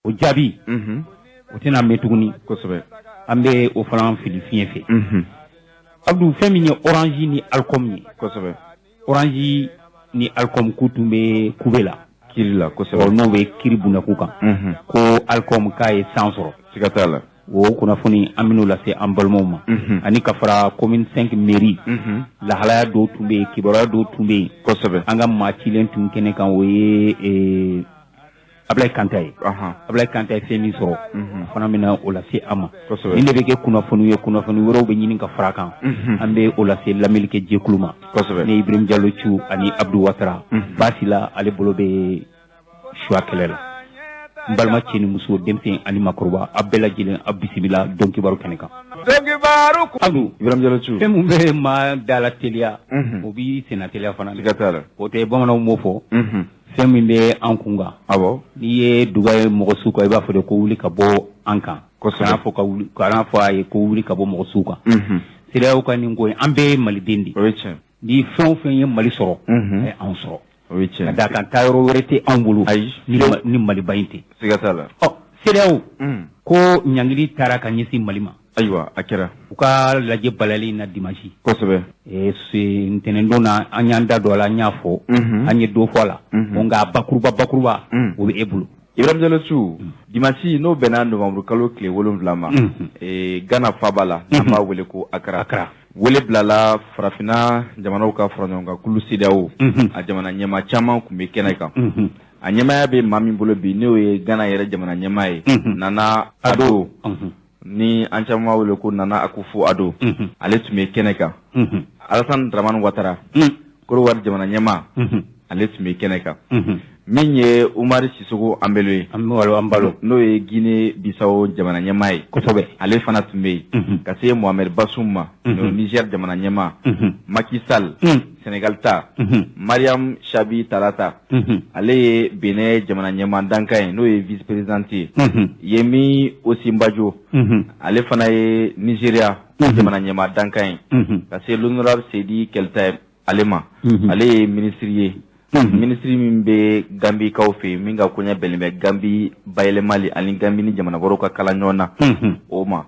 O jaabi o tɛna mɛn tuguni. An bɛ o fana fili fiɲɛ fɛ. Abdou, fɛn min ye Orange ni Alcom ye. Orange ni Alcom k'u tun bɛ kube la. Kiri la, kosɛbɛ. N'o bɛ kiri bunakun kan. Ko Alcom k'a ye san sɔrɔ. Siga t'a la. O kunnafoni, an bɛn'o lase an balimaw ma. Ani ka fara commune 5 mairie. Lahalaya dɔw tun bɛ yen, kibaruya dɔw tun bɛ yen. An ka maa cilen tun kɛnɛ kan, o ye Ablaye Kante ye. Ablaye Kante ye fɛn min sɔrɔ, o fana bɛna o lase an ma. Nin de bɛ kɛ kunnafoni ye, kunnafoni wɛrɛw bɛ ɲini ka fara kan. An bɛ o lase lamɛnnikɛ jɛkulu ma. Ne Ibrahim Jalo Cu ani Abdou Ouattara. Baasi la, ale bolo bɛ suwa kɛlɛ la. N balima cɛ ni muso, denmisɛn ani makɔrɔba, aw bɛɛ lajɛlen, aw bisimila don kibaru kɛnɛ kan. Abdou, Ibrahim Jalo Cu. Fɛn min bɛ maa da la teliya, o b'i senna teliya fana. Siga t'a la. O tɛ bamananw m'o fɔ. Fɛn min bɛ an kun kan. N'i ye duga ye mɔgɔ su kan, i b'a fɔ de ko wuli ka bɔ an kan. Kana fɔ ka wuli, kana fɔ a ye ko wuli ka bɔ mɔgɔ su kan. CEDEAO ka nin ko in, an bɛɛ ye maliden de ye. O ye tiɲɛ. Ni fɛn o fɛn ye Mali sɔrɔ, a ye anw sɔrɔ. O ye tiɲɛ. Ka d'a kan, taayɔrɔ wɛrɛ tɛ anw bolo. Ayi. Ni Maliba in tɛ. Siga t'a la. Ɔ, CEDEAO ko ɲangili taara ka ɲɛsin Mali ma. Ayiwa, a kɛra. U ka lajɛ balalen na dimanche. Ntɛnɛndon na, an y'an da don a la, an y'a fɔ. An ye dɔ fɔ a la. Nka bakuruba bakuruba, o bɛ e bolo. Ibrahim Jalo Cu, dimanche n'o bɛnna novembre kalo tile 7 ma, Ghana faaba la, n'an b'a wele ko Accra. Accra. Wele bilala farafinna jamanaw ka fara ɲɔgɔn kan kulu CEDEAO. A jamana ɲɛmaa caman tun bɛ kɛnɛ kan. A ɲɛmaaya bɛ maa min bolo bi, n'o ye Ghana yɛrɛ jamana ɲɛmaa ye, Nana Addo. Ni an caman b'a wele ko Nana Akufo Addo. Ale tun bɛ kɛnɛ kan. Alassane Dramane Ouattara, Côte d'Ivoire jamana ɲɛmaa, ale tun bɛ kɛnɛ kan. Min ye Umar Sissoco Embaló ye, Embaló. N'o ye Guinée Bissau jamana ɲɛmaa ye. Ale fana tun bɛ yen. Ka se Mohamed Bazoum ma, n'o ye Niger jamana ɲɛmaa, Macky Sall, Sénégal ta, Mariam Chabi Talata, ale ye Benin jamana ɲɛmaa dankan ye, n'o ye vice présidente ye. Yemi Osinbajo, ale fana ye Nigeria jamana ɲɛmaa dankan ye. Ka se l'honorable Seydi Keita ale ma, ale ye ministre ye. Ministre min bɛ Gambikaw fɛ yen, min ka koɲɛ bɛnnen bɛ Gambi bayɛlɛmali ani Gambi ni jamana wɛrɛw ka kala ɲɔgɔn na, o ma.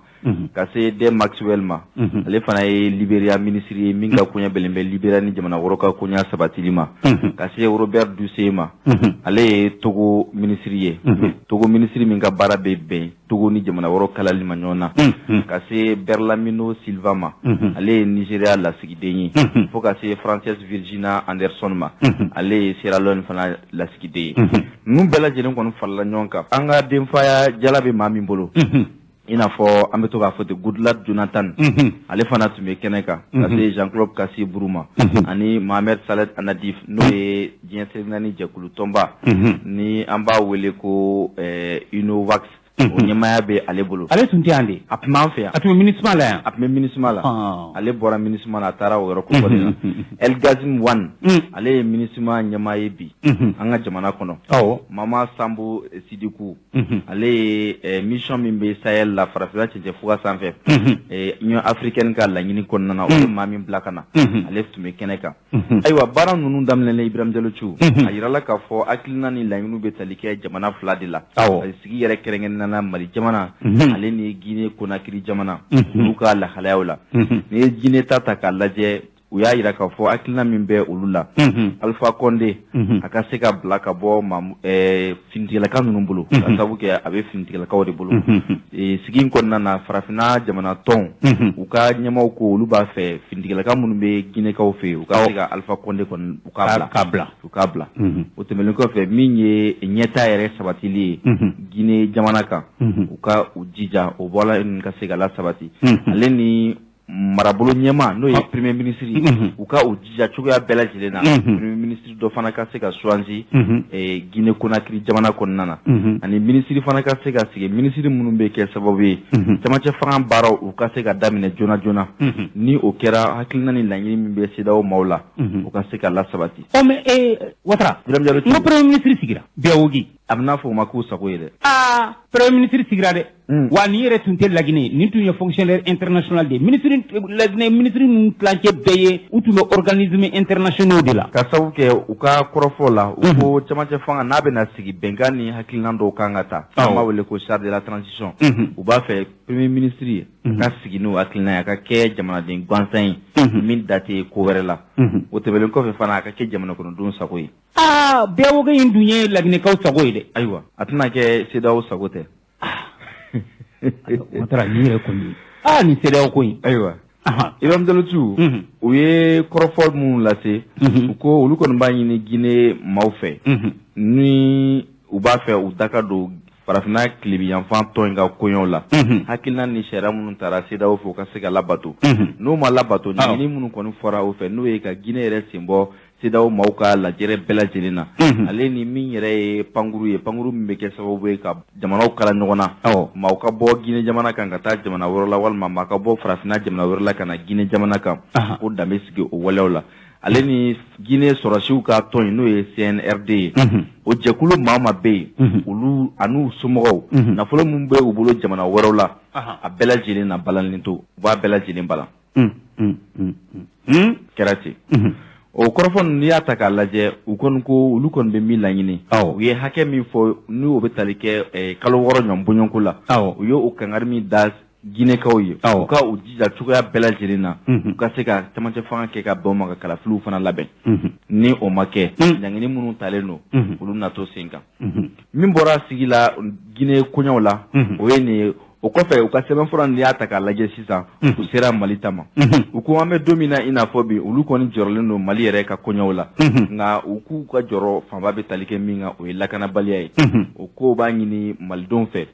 Ka se Den Maxwell ma, ale fana ye Liberia ministre ye, min ka koɲɛ bɛnnen bɛ Liberia ni jamana wɛrɛw ka koɲɛ sabatili ma. Ka se Robert Dussey ma, ale ye Togo ministre ye. Togo ministre min ka baara bɛ bɛn Togo ni jamana wɛrɛw kalali ma ɲɔgɔn na. Ka se Berlamino Silva ma, ale ye Nigeria lasigiden ye. Fo ka se Frances Virginia Anderson ma, ale ye Sierra Leone fana lasigiden ye. Ninnu bɛɛ lajɛlen kɔni farala ɲɔgɔn kan. An ka denfaya jala bɛ maa min bolo, i n'a fɔ an bɛ to k'a fɔ ten, Goodluck Jonathan, ale fana tun bɛ kɛnɛ kan. Ka se Jean-Claude Kassi Brou ma ani Mohamed Saleh Annadif, n'o ye diɲɛ seleke naani jɛkulu tɔnba ni an b'a wele ko UNOWACS, o ɲɛmaaya bɛ ale bolo. Ale tun tɛ yan de. A tun b'an fɛ yan. A tun bɛ MINUSMA la yan. A tun bɛ MINUSMA la. Ale bɔra MINUSMA la, a taara o yɔrɔ kofɔlen na. El Ghassim Wane, ale ye MINUSMA ɲɛmaa ye bi an ka jamana kɔnɔ. Mama Sambo Sidikou, ale ye mission min bɛ Sahel la, farafinna cɛncɛn fuga sanfɛ, Union africaine ka laɲini kɔnɔna na, o ye maa min bila ka na, ale tun bɛ kɛnɛ kan. Ayiwa, baara ninnu daminɛlen, Ibrahim Jalo Cu, a yirala k'a fɔ hakilina ni laɲiniw bɛ tali kɛ jamana fila de la. Sigi yɛrɛ kɛrɛnkɛrɛnnenya la, Mali jamana ale ni Guinée Conakry jamana, olu ka lahalayaw la. N'i ye Guinée ta ta k'a lajɛ, u y'a yira k'a fɔ hakilina min bɛ olu la, Alpha Condé a ka se ka bila ka bɔ finitigilaka ninnu bolo, ka sababu kɛ a bɛ finitigilakaw de bolo. Sigi in kɔnɔna na, farafinna jamana tɔnw, u ka ɲɛmaaw ko olu b'a fɛ finitigilaka minnu bɛ Guinékaw fɛ yen, u ka se ka Alpha Condé kɔni u k'a bila. K'a bila. U k'a bila. O tɛmɛnen kɔfɛ, min ye ɲɛtaa yɛrɛ sabatili ye Guinée jamana kan, u ka u jija o bɔla ninnu ka se ka lasabati, ale ni marabolo ɲɛmaa, n'o ye premier ministre ye, u ka u jija cogoya bɛɛ lajɛlen na, premier ministre dɔ fana ka se ka choisi Guinée Conakry jamana kɔnɔna na, ani ministre fana ka se ka sigi, ministre minnu bɛ kɛ sababu ye camancɛ fanga baaraw u ka se ka daminɛ joona joona. Ni o kɛra, hakilina ni laɲini min bɛ CEDEAO maaw la, u ka se ka lasabati. Ɔ, mais Ouattara, Ibrahim Jalo. N ko premier ministre sigira Béavogui. A bɛ n'a fɔ o ma k'u sago ye dɛ. Aa, premier ministre sigira dɛ. Wa nin yɛrɛ tun tɛ Laginɛ, nin tun ye fonctionnaire international de ye. Ministre Laginɛ, ministre ninnu tilancɛ bɛɛ ye, u tun bɛ organisme internationaux de la. Ka sababu kɛ u ka kɔrɔfɔ la, u ko cɛmancɛ fanga n'a bɛna sigi, bɛnkan ni hakilina dɔw kan ka ta, an b'a wele ko charte de la transition. U b'a fɛ premier ministre ye ka sigi n'o hakilina ye, a ka kɛ jamanaden gansan ye min da tɛ ko wɛrɛ la. O tɛmɛnen kɔfɛ fana, a ka kɛ jamana kɔnɔdenw sago ye. Aa, BAOG in dun ye Laginɛkaw sago ye dɛ. Ayiwa, a tɛna kɛ CEDEAO sago tɛ. O taara nin yɛrɛ kɔni, aa, nin CEDEAO ko in. Ayiwa, Ibrahim Jalotu, u ye kɔrɔfɔ minnu lase, u ko olu kɔni b'a ɲini Guinée maaw fɛ, ni u b'a fɛ u da ka don farafinna tilebiyanfan tɔn in ka koɲɛw la, hakilina ni sariya minnu taara CEDEAO fɛ, u ka se ka labato. N'u ma labato, ɲinini minnu kɔni fɔra o fɛ, n'o ye ka Guinée yɛrɛ sen bɔ CEDEAO maaw ka lajɛrɛ bɛɛ lajɛlen na, ale ni min yɛrɛ ye pankuru ye, pankuru min bɛ kɛ sababu ye ka jamanaw kala ɲɔgɔn na, maaw ka bɔ Guinée jamana kan ka taa jamana wɛrɛ la, walima maa ka bɔ farafinna jamana wɛrɛ la ka na Guinée jamana kan, ko dan bɛ sigi o waleyaw la. Ale ni Guinée sɔrɔsiw ka tɔn in, n'o ye CNRD ye, o jɛkulu maa ma bɛ yen, olu an'u somɔgɔw, nafolo min bɛ u bolo jamana wɛrɛw la, a bɛɛ lajɛlen na balalen to, u b'a bɛɛ lajɛlen balan. Kɛra ten. O kɔrɔfɔ n'i y'a ta k'a lajɛ, u kɔni ko olu kɔni bɛ min laɲini, u ye hakɛ min fɔ, n'u bɛ tali kɛ kalo 6 ɲɔgɔn bɔɲɔgɔnko la, u ye o kangari min da Guinékaw ye, u ka u jija cogoya bɛɛ lajɛlen na, u ka se ka cɛmancɛ fanga kɛ ka bɛn o ma, ka kalafiliw fana labɛn. Ni o ma kɛ, ɲangini minnu talen don, olu na to sen kan. Min bɔra sigi la Guinée koɲɛw la, o ye nin ye. O kɔfɛ, u ka sɛbɛnfura, n'i y'a ta k'a lajɛ sisan, u sera Mali ta ma. U ko an bɛ don min na i n'a fɔ bi, olu kɔni jɔrɔlen don Mali yɛrɛ ka koɲɛw la, nka u k'u ka jɔrɔ fanba bɛ tali kɛ min kan, o ye lakanabaliya ye. O ko b'a ɲini malidenw fɛ,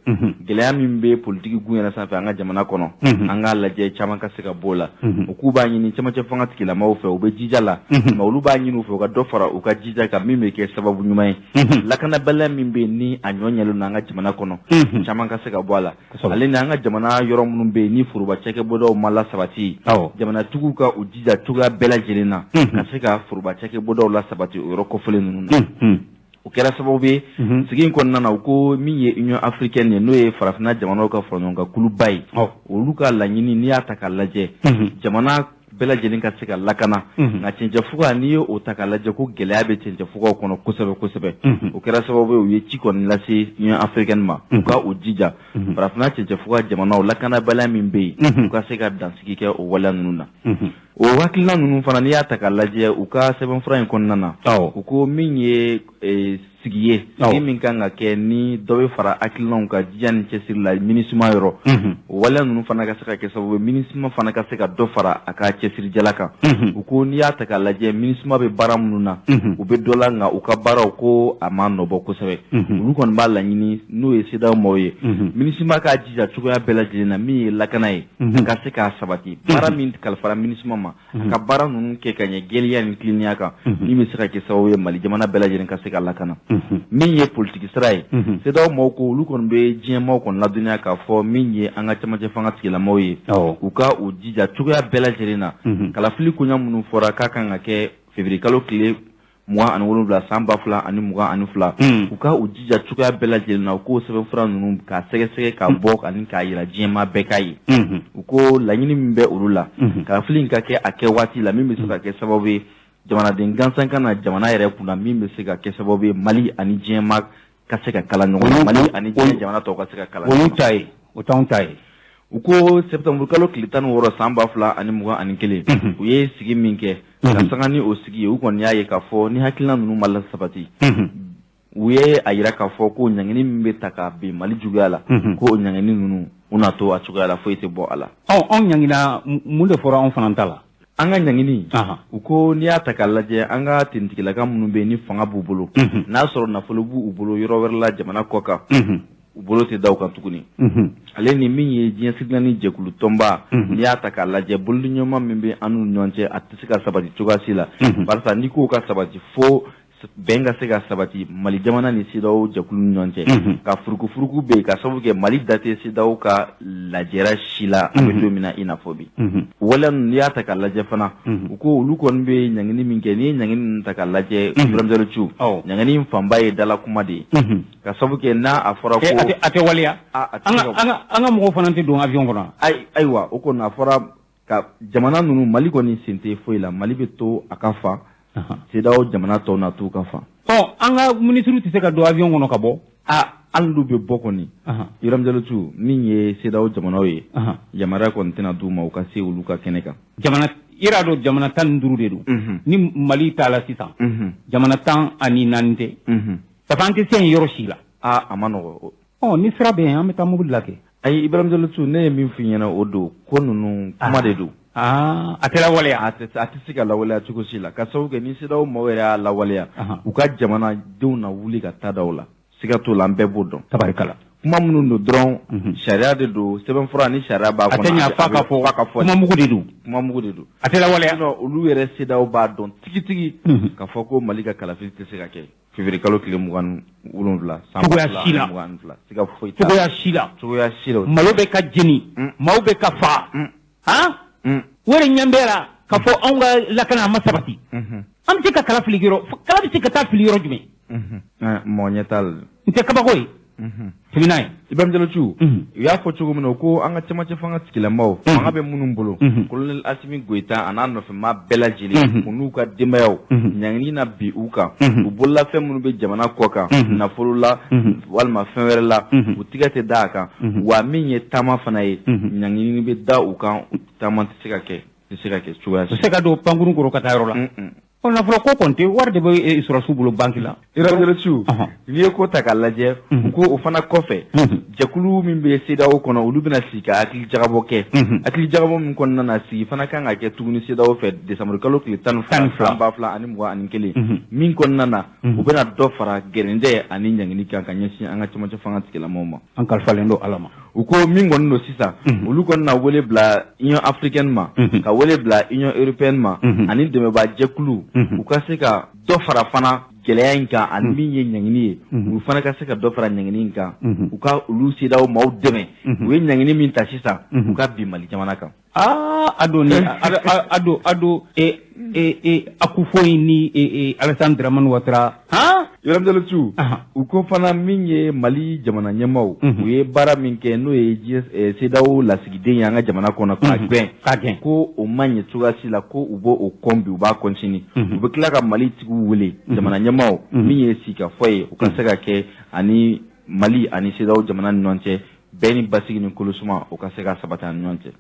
gɛlɛya min bɛ politiki gun yɛrɛ sanfɛ an ka jamana kɔnɔ, an k'a lajɛ caman ka se ka bɔ o la. U k'u b'a ɲini cɛmancɛ fanga tigilamaw fɛ, u bɛ jija la, nka olu b'a ɲini u fɛ u ka dɔ fara u ka jija kan, min bɛ kɛ sababu ɲuman ye, lakanabaliya min bɛ yen ni a ɲɔ ɲɛlen don an ka jamana kɔnɔ, caman ka se ka bɔ a la. Ale ni an ka jamana yɔrɔ minnu bɛ yen ni foroba cakɛbɔdaw ma lasabati, jamanatigiw ka u jija cogoya bɛɛ lajɛlen na ka se ka foroba cakɛbɔdaw lasabati o yɔrɔ kofɔlen ninnu na. O kɛra sababu ye, sigi in kɔnɔna na, u ko min ye Union africaine ye, n'o ye farafinna jamanaw ka faraɲɔgɔnkan kuluba ye, olu ka laɲini, n'i y'a ta k'a lajɛ, jamana bɛɛ lajɛlen ka se ka lakana. Nka cɛncɛnfuga, n'i ye o ta k'a lajɛ, ko gɛlɛya bɛ cɛncɛnfugaw kɔnɔ kosɛbɛ kosɛbɛ. O kɛra sababu ye, u ye ci kɔni lase Union africaine ma, u ka u jija farafinna cɛncɛnfuga jamanaw lakanabaliya min bɛ yen, u ka se ka dansigi kɛ o waleya ninnu na. O hakilina ninnu fana, n'i y'a ta k'a lajɛ, u ka sɛbɛnfura in kɔnɔna na, u ko min ye sigi ye, sigi min kan ka kɛ ni dɔ bɛ fara hakilinaw ka jija ni cɛsiri la MINUSMA yɔrɔ, o waleya ninnu fana ka se ka kɛ sababu ye MINUSMA fana ka se ka dɔ fara a ka cɛsirijala kan. U ko n'i y'a ta k'a lajɛ, MINUSMA bɛ baara minnu na, u bɛ dɔ la, nka u ka baaraw ko a ma nɔbɔ kosɛbɛ. Olu kɔni b'a laɲini, n'o ye CEDEAO maaw ye, MINUSMA k'a jija cogoya bɛɛ lajɛlen na, min ye lakana ye, ka se k'a sabati. Baara min kalifara MINUSMA ma, a ka baara ninnu kɛ ka ɲɛ jɛlenya ni tilennenya kan, min bɛ se ka kɛ sababu ye Mali jamana bɛɛ lajɛlen ka se ka lakana. Min ye politiki sira ye, CEDEAO maaw ko olu kɔni bɛ diɲɛ maaw kɔni ladɔnniya k'a fɔ min ye an ka cɛmancɛ fanga tigilamaw ye, u ka u jija cogoya bɛɛ lajɛlen na, kalafili koɲa minnu fɔra k'a kan ka kɛ février kalo tile 27 san 2022, u ka u jija cogoya bɛɛ lajɛlen na, u k'o sɛbɛnfura ninnu k'a sɛgɛsɛgɛ ka bɔ ani k'a yira diɲɛmaa bɛɛ k'a ye. U ko laɲini min bɛ olu la, kalafili in ka kɛ a kɛ waati la, min bɛ se ka kɛ sababu ye jamanaden gansan ka na jamana yɛrɛ kunna, min bɛ se ka kɛ sababu ye Mali ani diɲɛmaa ka se ka kala ɲɔgɔn na, Mali ani diɲɛ jamana tɔw ka se ka kala ɲɔgɔn na. O y'u ta ye, o t'anw ta ye. U ko septembre kalo tile 16 san 2021, u ye sigi min kɛ, ka sanga ni o sigi ye, u kɔni y'a ye k'a fɔ ni hakilina ninnu ma lasabati, u ye a yira k'a fɔ ko ɲangini min bɛ ta ka bin Mali juguya la, ko o ɲangini ninnu u na to a cogoya la, foyi tɛ bɔ a la. Anw ɲangina, mun de fɔra anw fana ta la? An ka ɲangini, u ko n'i y'a ta k'a lajɛ, an ka tentigilaka minnu bɛ yen ni fanga b'u bolo, n'a sɔrɔ nafolo b'u bolo yɔrɔ wɛrɛ la jamana kɔ kan, u bolo tɛ da u kan tuguni. Ale ni min ye diɲɛ sigilanni jɛkulu tɔnba, n'i y'a ta k'a lajɛ, bolodiɲɔgɔnma min bɛ an n'u ɲɔgɔn cɛ, a tɛ se ka sabati cogoya si la, barisa n'i k'o ka sabati fo Bɛn ka se ka sabati Mali jamana ni CEDEAO jɛkulu ni ɲɔgɔn cɛ, ka furukufuruku bɛ yen ka sababu kɛ Mali da tɛ CEDEAO ka lajɛra si la an bɛ don min na i n'a fɔ bi. Waleya ninnu, n'i y'a ta k'a lajɛ fana, u ko olu kɔni bɛ ɲangini min kɛ, n'i ye ɲangini ninnu ta k'a lajɛ, Ibrahim Jalo Thiou, ɲangini in fanba ye dalakuma de ye, ka sababu kɛ n'a a fɔra ko a tɛ waleya. An ka mɔgɔw fana tɛ don avion kɔnɔ. Ayiwa, o kɔni a fɔra ka jamana ninnu, Mali kɔni sen tɛ foyi la, Mali bɛ to a ka fa, CEDEAO jamana tɔw na t'u ka fan. Ɔ, an ka ministre tɛ se ka don avion kɔnɔ ka bɔ? A hali n'u bɛ bɔ kɔni, Ibrahim Jalo Thiou, min ye CEDEAO jamanaw ye, yamaruya kɔni tɛna d'u ma u ka se olu ka kɛnɛ kan. Jamana i yɛrɛ dɔn, jamana 15 de don. Ni Mali t'a la sisan, jamana 14 tɛ. Ça fait an tɛ se yen yɔrɔ si la. A a ma nɔgɔ. Ɔ, ni sira bɛ yen, an bɛ taa mobili la kɛ. Ayi, Ibrahim Jalo Thiou, ne ye min f'i ɲɛna, o don ko ninnu kuma de don. Aa, a tɛ lawaleya. A tɛ se ka lawaleya cogo si la, ka sababu kɛ ni CEDEAO maaw yɛrɛ y'a lawaleya, u ka jamanadenw na wuli ka taa da o la, siga t'o la, an bɛɛ b'o dɔn. Tabarikala. Kuma minnu don dɔrɔn, sariya de don, sɛbɛnfura ni sariya b'a kɔnɔ. A tɛ ɲa f'a ka fɔ, kuma mugu de don. Kuma mugu de don. A tɛ lawaleya. Olu yɛrɛ CEDEAO b'a dɔn tigitigi k'a fɔ ko Mali ka kalafili tɛ se ka kɛ février kalo tile 27 san 2022. Siga foyi t'a la. Cogoya si la. Cogoya si la. Malo bɛ ka jeni, maaw bɛ ka faga. Han? O yɛrɛ ɲɛ bɛ la k'a fɔ anw ka lakana a ma sabati. An bɛ se ka kala fili yɔrɔ, kala bɛ se ka taa fili yɔrɔ jumɛn? Mɔgɔ ɲɛ t'a la. N tɛ kabako ye. Tɛmɛna ye. Ibrahim Jalo Thiou, u y'a fɔ cogo min na ko an ka cɛmancɛ fanga tigilamaaw, fanga bɛ minnu bolo, colonel Assimi Goïta a n'a nɔfɛmaa bɛɛ lajɛlen, u n'u ka denbayaw, ɲangini na bi u kan, u bololafɛn minnu bɛ jamana kɔ kan, nafolo la walima fɛn wɛrɛ la, u tigɛ tɛ da a kan, wa min ye taama fana ye, ɲangini bɛ da u kan, taama tɛ se ka kɛ, tɛ se ka kɛ cogoya si. U tɛ se ka don pankurun kɔrɔ ka taa yɔrɔ la. Ɔ, nafolo ko kɔni tɛ, wari de bɛ sɔrɔsiw bolo banque la. Ibrahim Jalo Thiou, n'i ye ko ta k'a lajɛ, u ko o fana kɔfɛ, jɛkulu min bɛ CEDEAO kɔnɔ, olu bɛna sigi ka hakili jagabɔ kɛ. Hakili jagabɔ min kɔnɔna na, sigi fana kan ka kɛ tuguni CEDEAO fɛ décembre kalo tile 12 san 2021, min kɔnɔna na u bɛna dɔ fara gɛrɛndɛ ani ɲangini kan ka ɲɛsin an ka cɛmancɛ fanga tigilamɔgɔw ma. An kalifalen don Ala ma. U ko min kɔni don sisan, olu kɔni na wele bila Union africaine ma, ka wele bila Union européenne ma, ani dɛmɛbaa jɛkulu, u ka se ka dɔ fara fana gɛlɛya in kan, ani min ye ɲangini ye, u fana ka se ka dɔ fara ɲangini in kan, u ka olu CEDEAO maaw dɛmɛ, u ye ɲangini min ta sisan, u ka bin Mali jamana kan. Aa, a don ni a don a don e Akufo in ni Alassane Dramane Ouattara. Han? Ibrahim Jalo Thiou, u ko fana min ye Mali jamana ɲɛmaaw, u ye baara min kɛ, n'o ye CEDEAO lasigiden ye an ka jamana kɔnɔ, k'a gɛn, ko o ma ɲɛ cogoya si la, ko u b'o o kɔn bi, u b'a continuer, u bɛ tila ka Mali tigiw wele, jamana ɲɛmaaw, min ye sigikafɔ ye, u ka se ka kɛ ani Mali ani CEDEAO jamana ni ɲɔgɔn cɛ, bɛɛ ni basigi ni kolosuma, o ka se ka sabati ani ɲɔgɔn cɛ.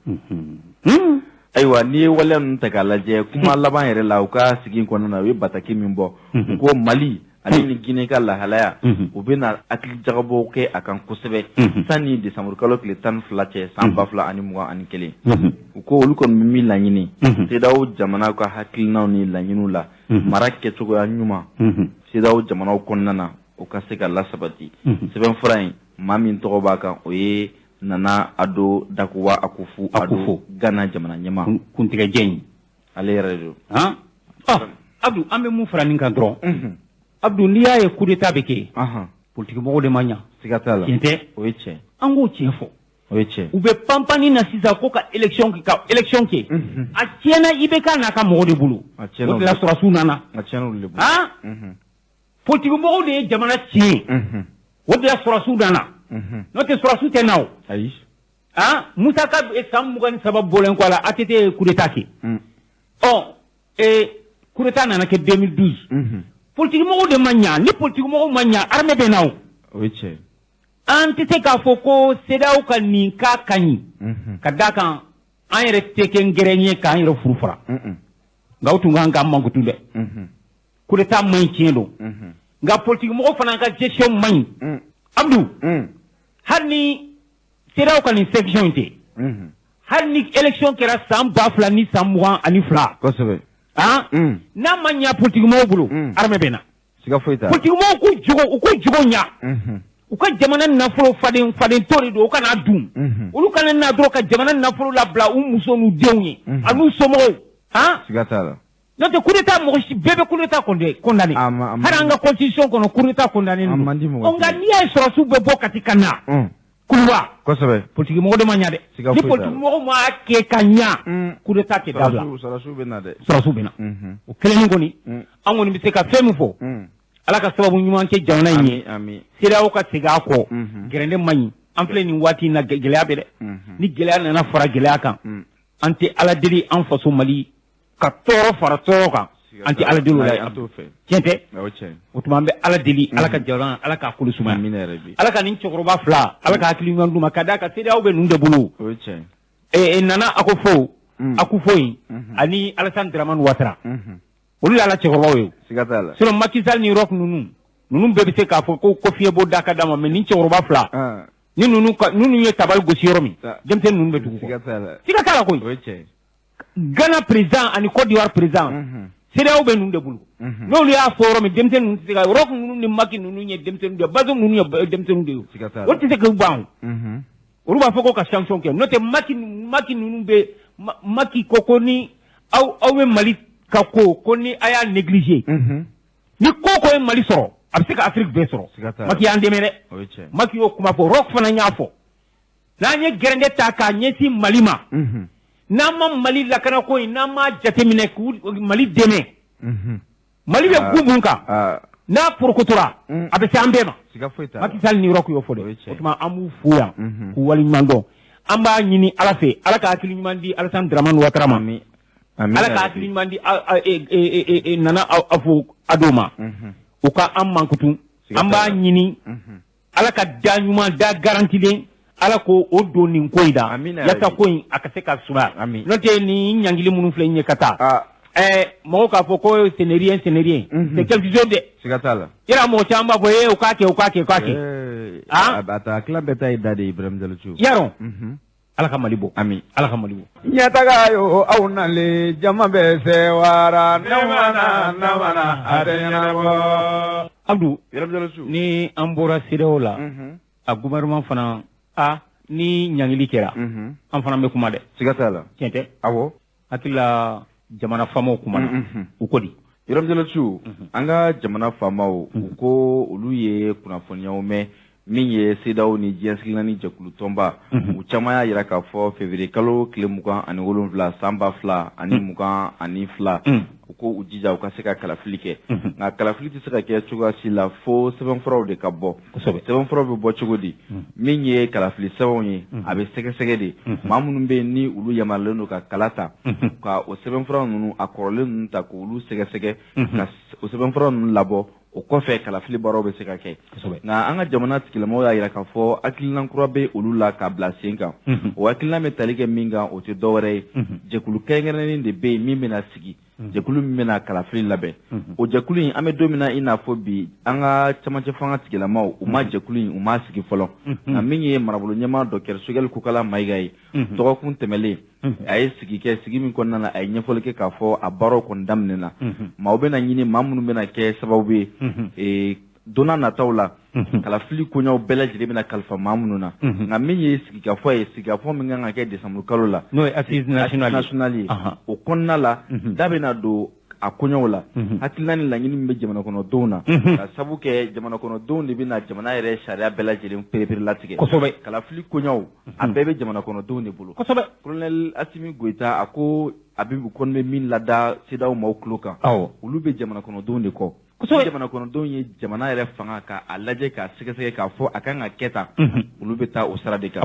Ayiwa, n'i ye waleya ninnu ta k'a lajɛ, kuma laban yɛrɛ la, u ka sigi in kɔnɔna na, u ye bataki min bɔ, u ko Mali ale ni Guinée ka lahalaya, u bɛna hakili jagabɔw kɛ a kan kosɛbɛ sanni décembre kalo tile 12 cɛ san 2021. U ko olu kɔni bɛ min laɲini CEDEAO jamana ka hakilinaw ni laɲiniw la, mara kɛcogoya ɲuman CEDEAO jamanaw kɔnɔna na, o ka se ka lasabati. Sɛbɛnfura in, maa min tɔgɔ b'a kan, o ye Nana Addo Dankwa Akufo Addo, Ghana jamana ɲɛmaa. Kuntigɛjɛ in. Ale yɛrɛ de don. Han? Ɔ, Abdou, an bɛ mun fara nin kan dɔrɔn? Abdou, n'i y'a ye coup d'état bɛ kɛ, politique mɔgɔw de ma ɲa. Siga t'a la. Tiɲɛ tɛ? O ye tiɲɛ. An k'o tiɲɛ fɔ. O ye tiɲɛ. U bɛ panpanni na sisan ko ka élection kɛ, ka élection kɛ. A tiɲɛna IBK n'a ka mɔgɔ de bolo. A tiɲɛna. O de la sɔrɔsiw nana. A tiɲɛna olu de bolo. Han? Politique mɔgɔw de ye jamana tiɲɛ. O de la sɔrɔsiw nana. N'o tɛ sɔrɔsiw tɛ na o. Ayi. Han, Musa ka san 23 bɔlen kɔ a la, ATT ye coup d'état kɛ. Ɔ, coup d'état nana kɛ 2012. Politique mɔgɔw de ma ɲa, ni politique mɔgɔw ma ɲa, armée bɛ na o. O ye tiɲɛ. An tɛ se k'a fɔ ko CEDEAO ka nin k'a ka ɲi. Ka d'a kan, an yɛrɛ tɛ kɛ ngɛrɛ ye k'an yɛrɛ furu fara. Nka o tun kan k'an mankutu dɛ. Coup d'état man ɲi, tiɲɛ don. Nka politique mɔgɔw fana ka gestion man ɲi. Abdou, hali ni CEDEAO ka nin sanction in tɛ, hali ni élection kɛra san 2022. Kosɛbɛ. Han? N'a ma ɲa politique mɔgɔw bolo, armée bɛ na. Siga foyi t'a la. Politique mɔgɔw k'u jogo, u k'u jogo ɲa. U ka jamana nafolo faden faden to de don, u kana dun. Olu kana na dɔrɔn ka jamana nafolo labila u muso n'u denw ye, a n'u somɔgɔw. Han? Siga t'a la. N'o tɛ coup d'état, mɔgɔ si, bɛɛ bɛ coup d'état condamné. Hali an ka constitution kɔnɔ, coup d'état condamné don. Nka n'i y'a ye sɔrɔdasiw bɛ bɔ Kati ka na Kuluba, politique mɔgɔ de ma ɲa dɛ. Ni politique mɔgɔ ma kɛ ka ɲa, coup d'état tɛ dabila. Sɔrɔdasiw bɛ na dɛ. Sɔrɔdasiw bɛ na. O kelen kɔni, an kɔni bɛ se ka fɛn min fɔ, Ala ka sababu ɲuman kɛ jamana in ye. CEDEAO ka segin a kɔ. Gɛrɛndɛ man ɲi. An filɛ nin waati in na, gɛlɛya bɛ dɛ. Ni gɛlɛya nana fara gɛlɛya kan, an tɛ Ala deli an faso Mali ka tɔɔrɔ fara tɔɔrɔ kan. An tɛ Ala deli o la. Tiɲɛ tɛ? O tuma an bɛ Ala deli, Ala ka jamana, Ala k'a kolo sumaya, Ala ka nin cɛkɔrɔba fila, Ala ka hakili ɲuman d'u ma, ka d'a kan CEDEAO bɛ ninnu de bolo. Nana Akufo Akufo in ani Alassane Dramane Ouattara, olu y'ala cɛkɔrɔbaw ye. Sinon Macky Sall ni Roch ninnu bɛɛ bɛ se k'a fɔ ko fiɲɛ bɔ da ka d'a ma, mais nin cɛkɔrɔba fila ni ninnu ye tabali gosi yɔrɔ min, denmisɛnnin ninnu bɛ tugu kɔ. Siga t'a la koyi. Ghana président ani Côte d'Ivoire président, CEDEAO bɛ ninnu de bolo. N'olu y'a fɔ yɔrɔ min, denmisɛnnin ninnu tɛ se ka, Roch ninnu ni Macky ninnu ye denmisɛnnin de ye, Bazoum ninnu ye denmisɛnnin de ye, olu tɛ se k'u ban. Olu b'a fɔ ko ka sanction kɛ. N'o tɛ Macky ninnu bɛ, Macky ko ni aw bɛ Mali ka ko ni a y'a négliger, ni ko ye Mali sɔrɔ, a bɛ se ka Afrique bɛɛ sɔrɔ. Macky y'an dɛmɛ dɛ. Macky y'o kuma fɔ, Roch fana y'a fɔ. N'an ye gɛrɛndɛ ta k'a ɲɛsin Mali ma, n'an ma Mali lakanako in, n'an m'a jateminɛ k'u Mali dɛmɛ, Mali bɛ gun mun kan, n'a porokotora, a bɛ se an bɛɛ ma. Macky Sall ni Roch y'o fɔ dɛ. O tuma an b'u fo yan k'u waleɲuman dɔn. An b'a ɲini Ala fɛ, Ala ka hakili ɲuman di Alassane Dramane Ouattara ma. Ala ka hakili ɲuman di Nana Akufo Addo ma. U ka an mankutu. An b'a ɲini Ala ka da ɲuman da garantilen, Ala ko o don nin ko in da, yasa ko in a ka se ka sumaya. N'o tɛ nin ɲangili minnu filɛ in ye ka taa, mɔgɔw k'a fɔ ko ce n'est rien, ce n'est rien, c'est quelque chose dɛ. Siga t'a la. Yala mɔgɔ caman b'a fɔ u k'a kɛ, u k'a kɛ, u k'a kɛ. A tila bɛɛ ta ye da de ye, Ibrahim Diallo. Yarɔ. Ala ka Mali bɔ. Ami. Ala ka Mali bɔ. Ɲɛtaga yo, aw nalen, jama bɛ sewara, namana namana a tɛ ɲɛnabɔ. Abdou, ni an bɔra CEDEAO la, a gouvernement fana, ni ɲangili kɛra, an fana bɛ kuma dɛ. Siga t'a la. Tiɲɛ tɛ? Awɔ. Hakili la jamana faamaw kumana, u ko di? Ibrahim Diallo, an ka jamana faamaw, u ko olu ye kunnafoniyaw mɛn min ye CEDEAO ni diɲɛ sigilanni jɛkulu tɔnba, u caman y'a jira k'a fɔ février kalo tile 27 san 2022, u ko u jija u ka se ka kalafili kɛ. Nka kalafili tɛ se ka kɛ cogoya si la fo sɛbɛnfuraw de ka bɔ. Sɛbɛnfuraw bɛ bɔ cogo di? Min ye kalafili sɛbɛnw ye, a bɛ sɛgɛsɛgɛ de. Maa minnu bɛ yen ni olu yamaruyalen don ka kala ta, ka o sɛbɛnfura ninnu, a kɔrɔlen ninnu ta k'olu sɛgɛsɛgɛ, ka o sɛbɛnfura ninnu labɔ. O kɔfɛ kalafili baaraw bɛ se ka kɛ. Nka an ka jamana tigilamɔgɔw y'a jira k'a fɔ hakilina kura bɛ olu la ka bila sen kan. O hakilina bɛ tali kɛ min kan, o tɛ dɔwɛrɛ ye, jɛkulu kɛrɛnkɛrɛnnen de bɛ yen min bɛna sigi, jɛkulu min bɛna kalafili labɛn. O jɛkulu in, an bɛ don min na i n'a fɔ bi, an ka camancɛ fanga tigilamaw, u ma jɛkulu in, u m'a sigi fɔlɔ. Nka min ye marabolo ɲɛmaa Docteur Choguel Kokalla Maïga ye, dɔgɔkun tɛmɛlen a ye sigi kɛ, sigi min kɔnɔna na a ye ɲɛfɔli kɛ k'a fɔ a baaraw kɔni daminɛna. Maaw bɛna ɲini, maa minnu bɛna kɛ sababu ye don n'a nataw la kalafili koɲaw bɛɛ lajɛlen bɛna kalifa maa minnu na. Nka min ye sigikafɔ ye, sigikafɔ min kan ka kɛ décembre kalo la, n'o ye assise nationale ye, o kɔnɔna la da bɛna don a koɲaw la. Hakilina ni laɲini min bɛ jamana kɔnɔdenw na, ka sabu kɛ jamana kɔnɔdenw de bɛna jamana yɛrɛ sariya bɛɛ lajɛlen perepere latigɛ. Kalafili koɲaw a bɛɛ bɛ jamana kɔnɔdenw de bolo. Colonel Assimi Goïta, a ko a bɛ kɔni bɛ min lada CEDEAO maaw tulo kan, olu bɛ jamana kɔnɔdenw de kɔ. Jamana kɔnɔdenw ye jamana yɛrɛ fanga k'a lajɛ, k'a sɛgɛsɛgɛ, k'a fɔ a kan ka kɛ tan, olu bɛ taa o sira de kan.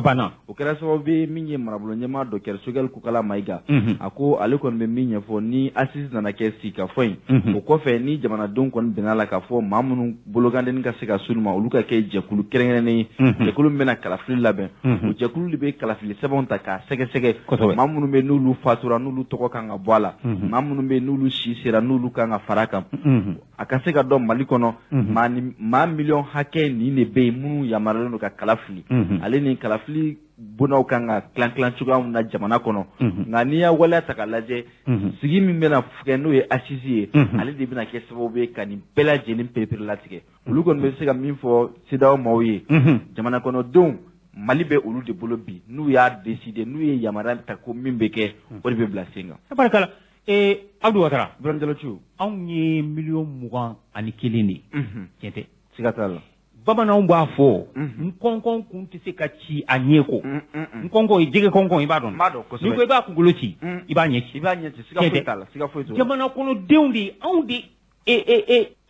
O kɛra sababu ye min ye marabolo ɲɛmaa Docteur Choguel Kokalla Maïga, a ko ale kɔni bɛ min ɲɛfɔ, ni assise nana kɛ sigikafɔ in, o kɔfɛ ni jamanadenw kɔni bɛnna la k'a fɔ maa minnu bolokandenni ka se ka s'olu ma, olu ka kɛ jɛkulu kɛrɛnkɛrɛnnen ye, jɛkulu min bɛna kalafili labɛn. O jɛkulu de bɛ kalafili sɛbɛnw ta k'a sɛgɛsɛgɛ, maa minnu bɛ n'olu fatura, n'olu tɔgɔ kan ka bɔ a la, maa minnu bɛ n'olu si sera, n'olu kan ka fara kan, a ka se ka dɔn Mali kɔnɔ maa miliyɔn hakɛ nin de bɛ yen minnu yamaruyalen don ka kala fili, ale ni kalafili bondaw kan ka tilan tilan cogoya min na jamana kɔnɔ. Nka n'i y'a waleya ta k'a lajɛ, sigi min bɛna kɛ n'o ye assise ye, ale de bɛna kɛ sababu ye ka nin bɛɛ lajɛlen perepere latigɛ. Olu kɔni bɛ se ka min fɔ CEDEAO maaw ye, jamana kɔnɔdenw, Mali bɛ olu de bolo bi, n'u y'a décider, n'u ye yamaruya ta ko min bɛ kɛ, o de bɛ bila sen kan. Barikala. Abdou Ouattara. Ibrahim Diallo Thiou. Anw ye 21 millions de ye. Tiɲɛ tɛ. Siga t'a la. Bamananw b'a fɔ. Nkɔnkɔn kun tɛ se ka ci a ɲɛ kɔ. Nkɔnkɔn ye jɛgɛ kɔnkɔn i b'a dɔn. N b'a dɔn kosɛbɛ. N'i ko i b'a kunkolo ci. I b'a ɲɛ ci. I b'a ɲɛ ci siga foyi t'a la siga foyi t'o la. Jamana kɔnɔdenw de anw de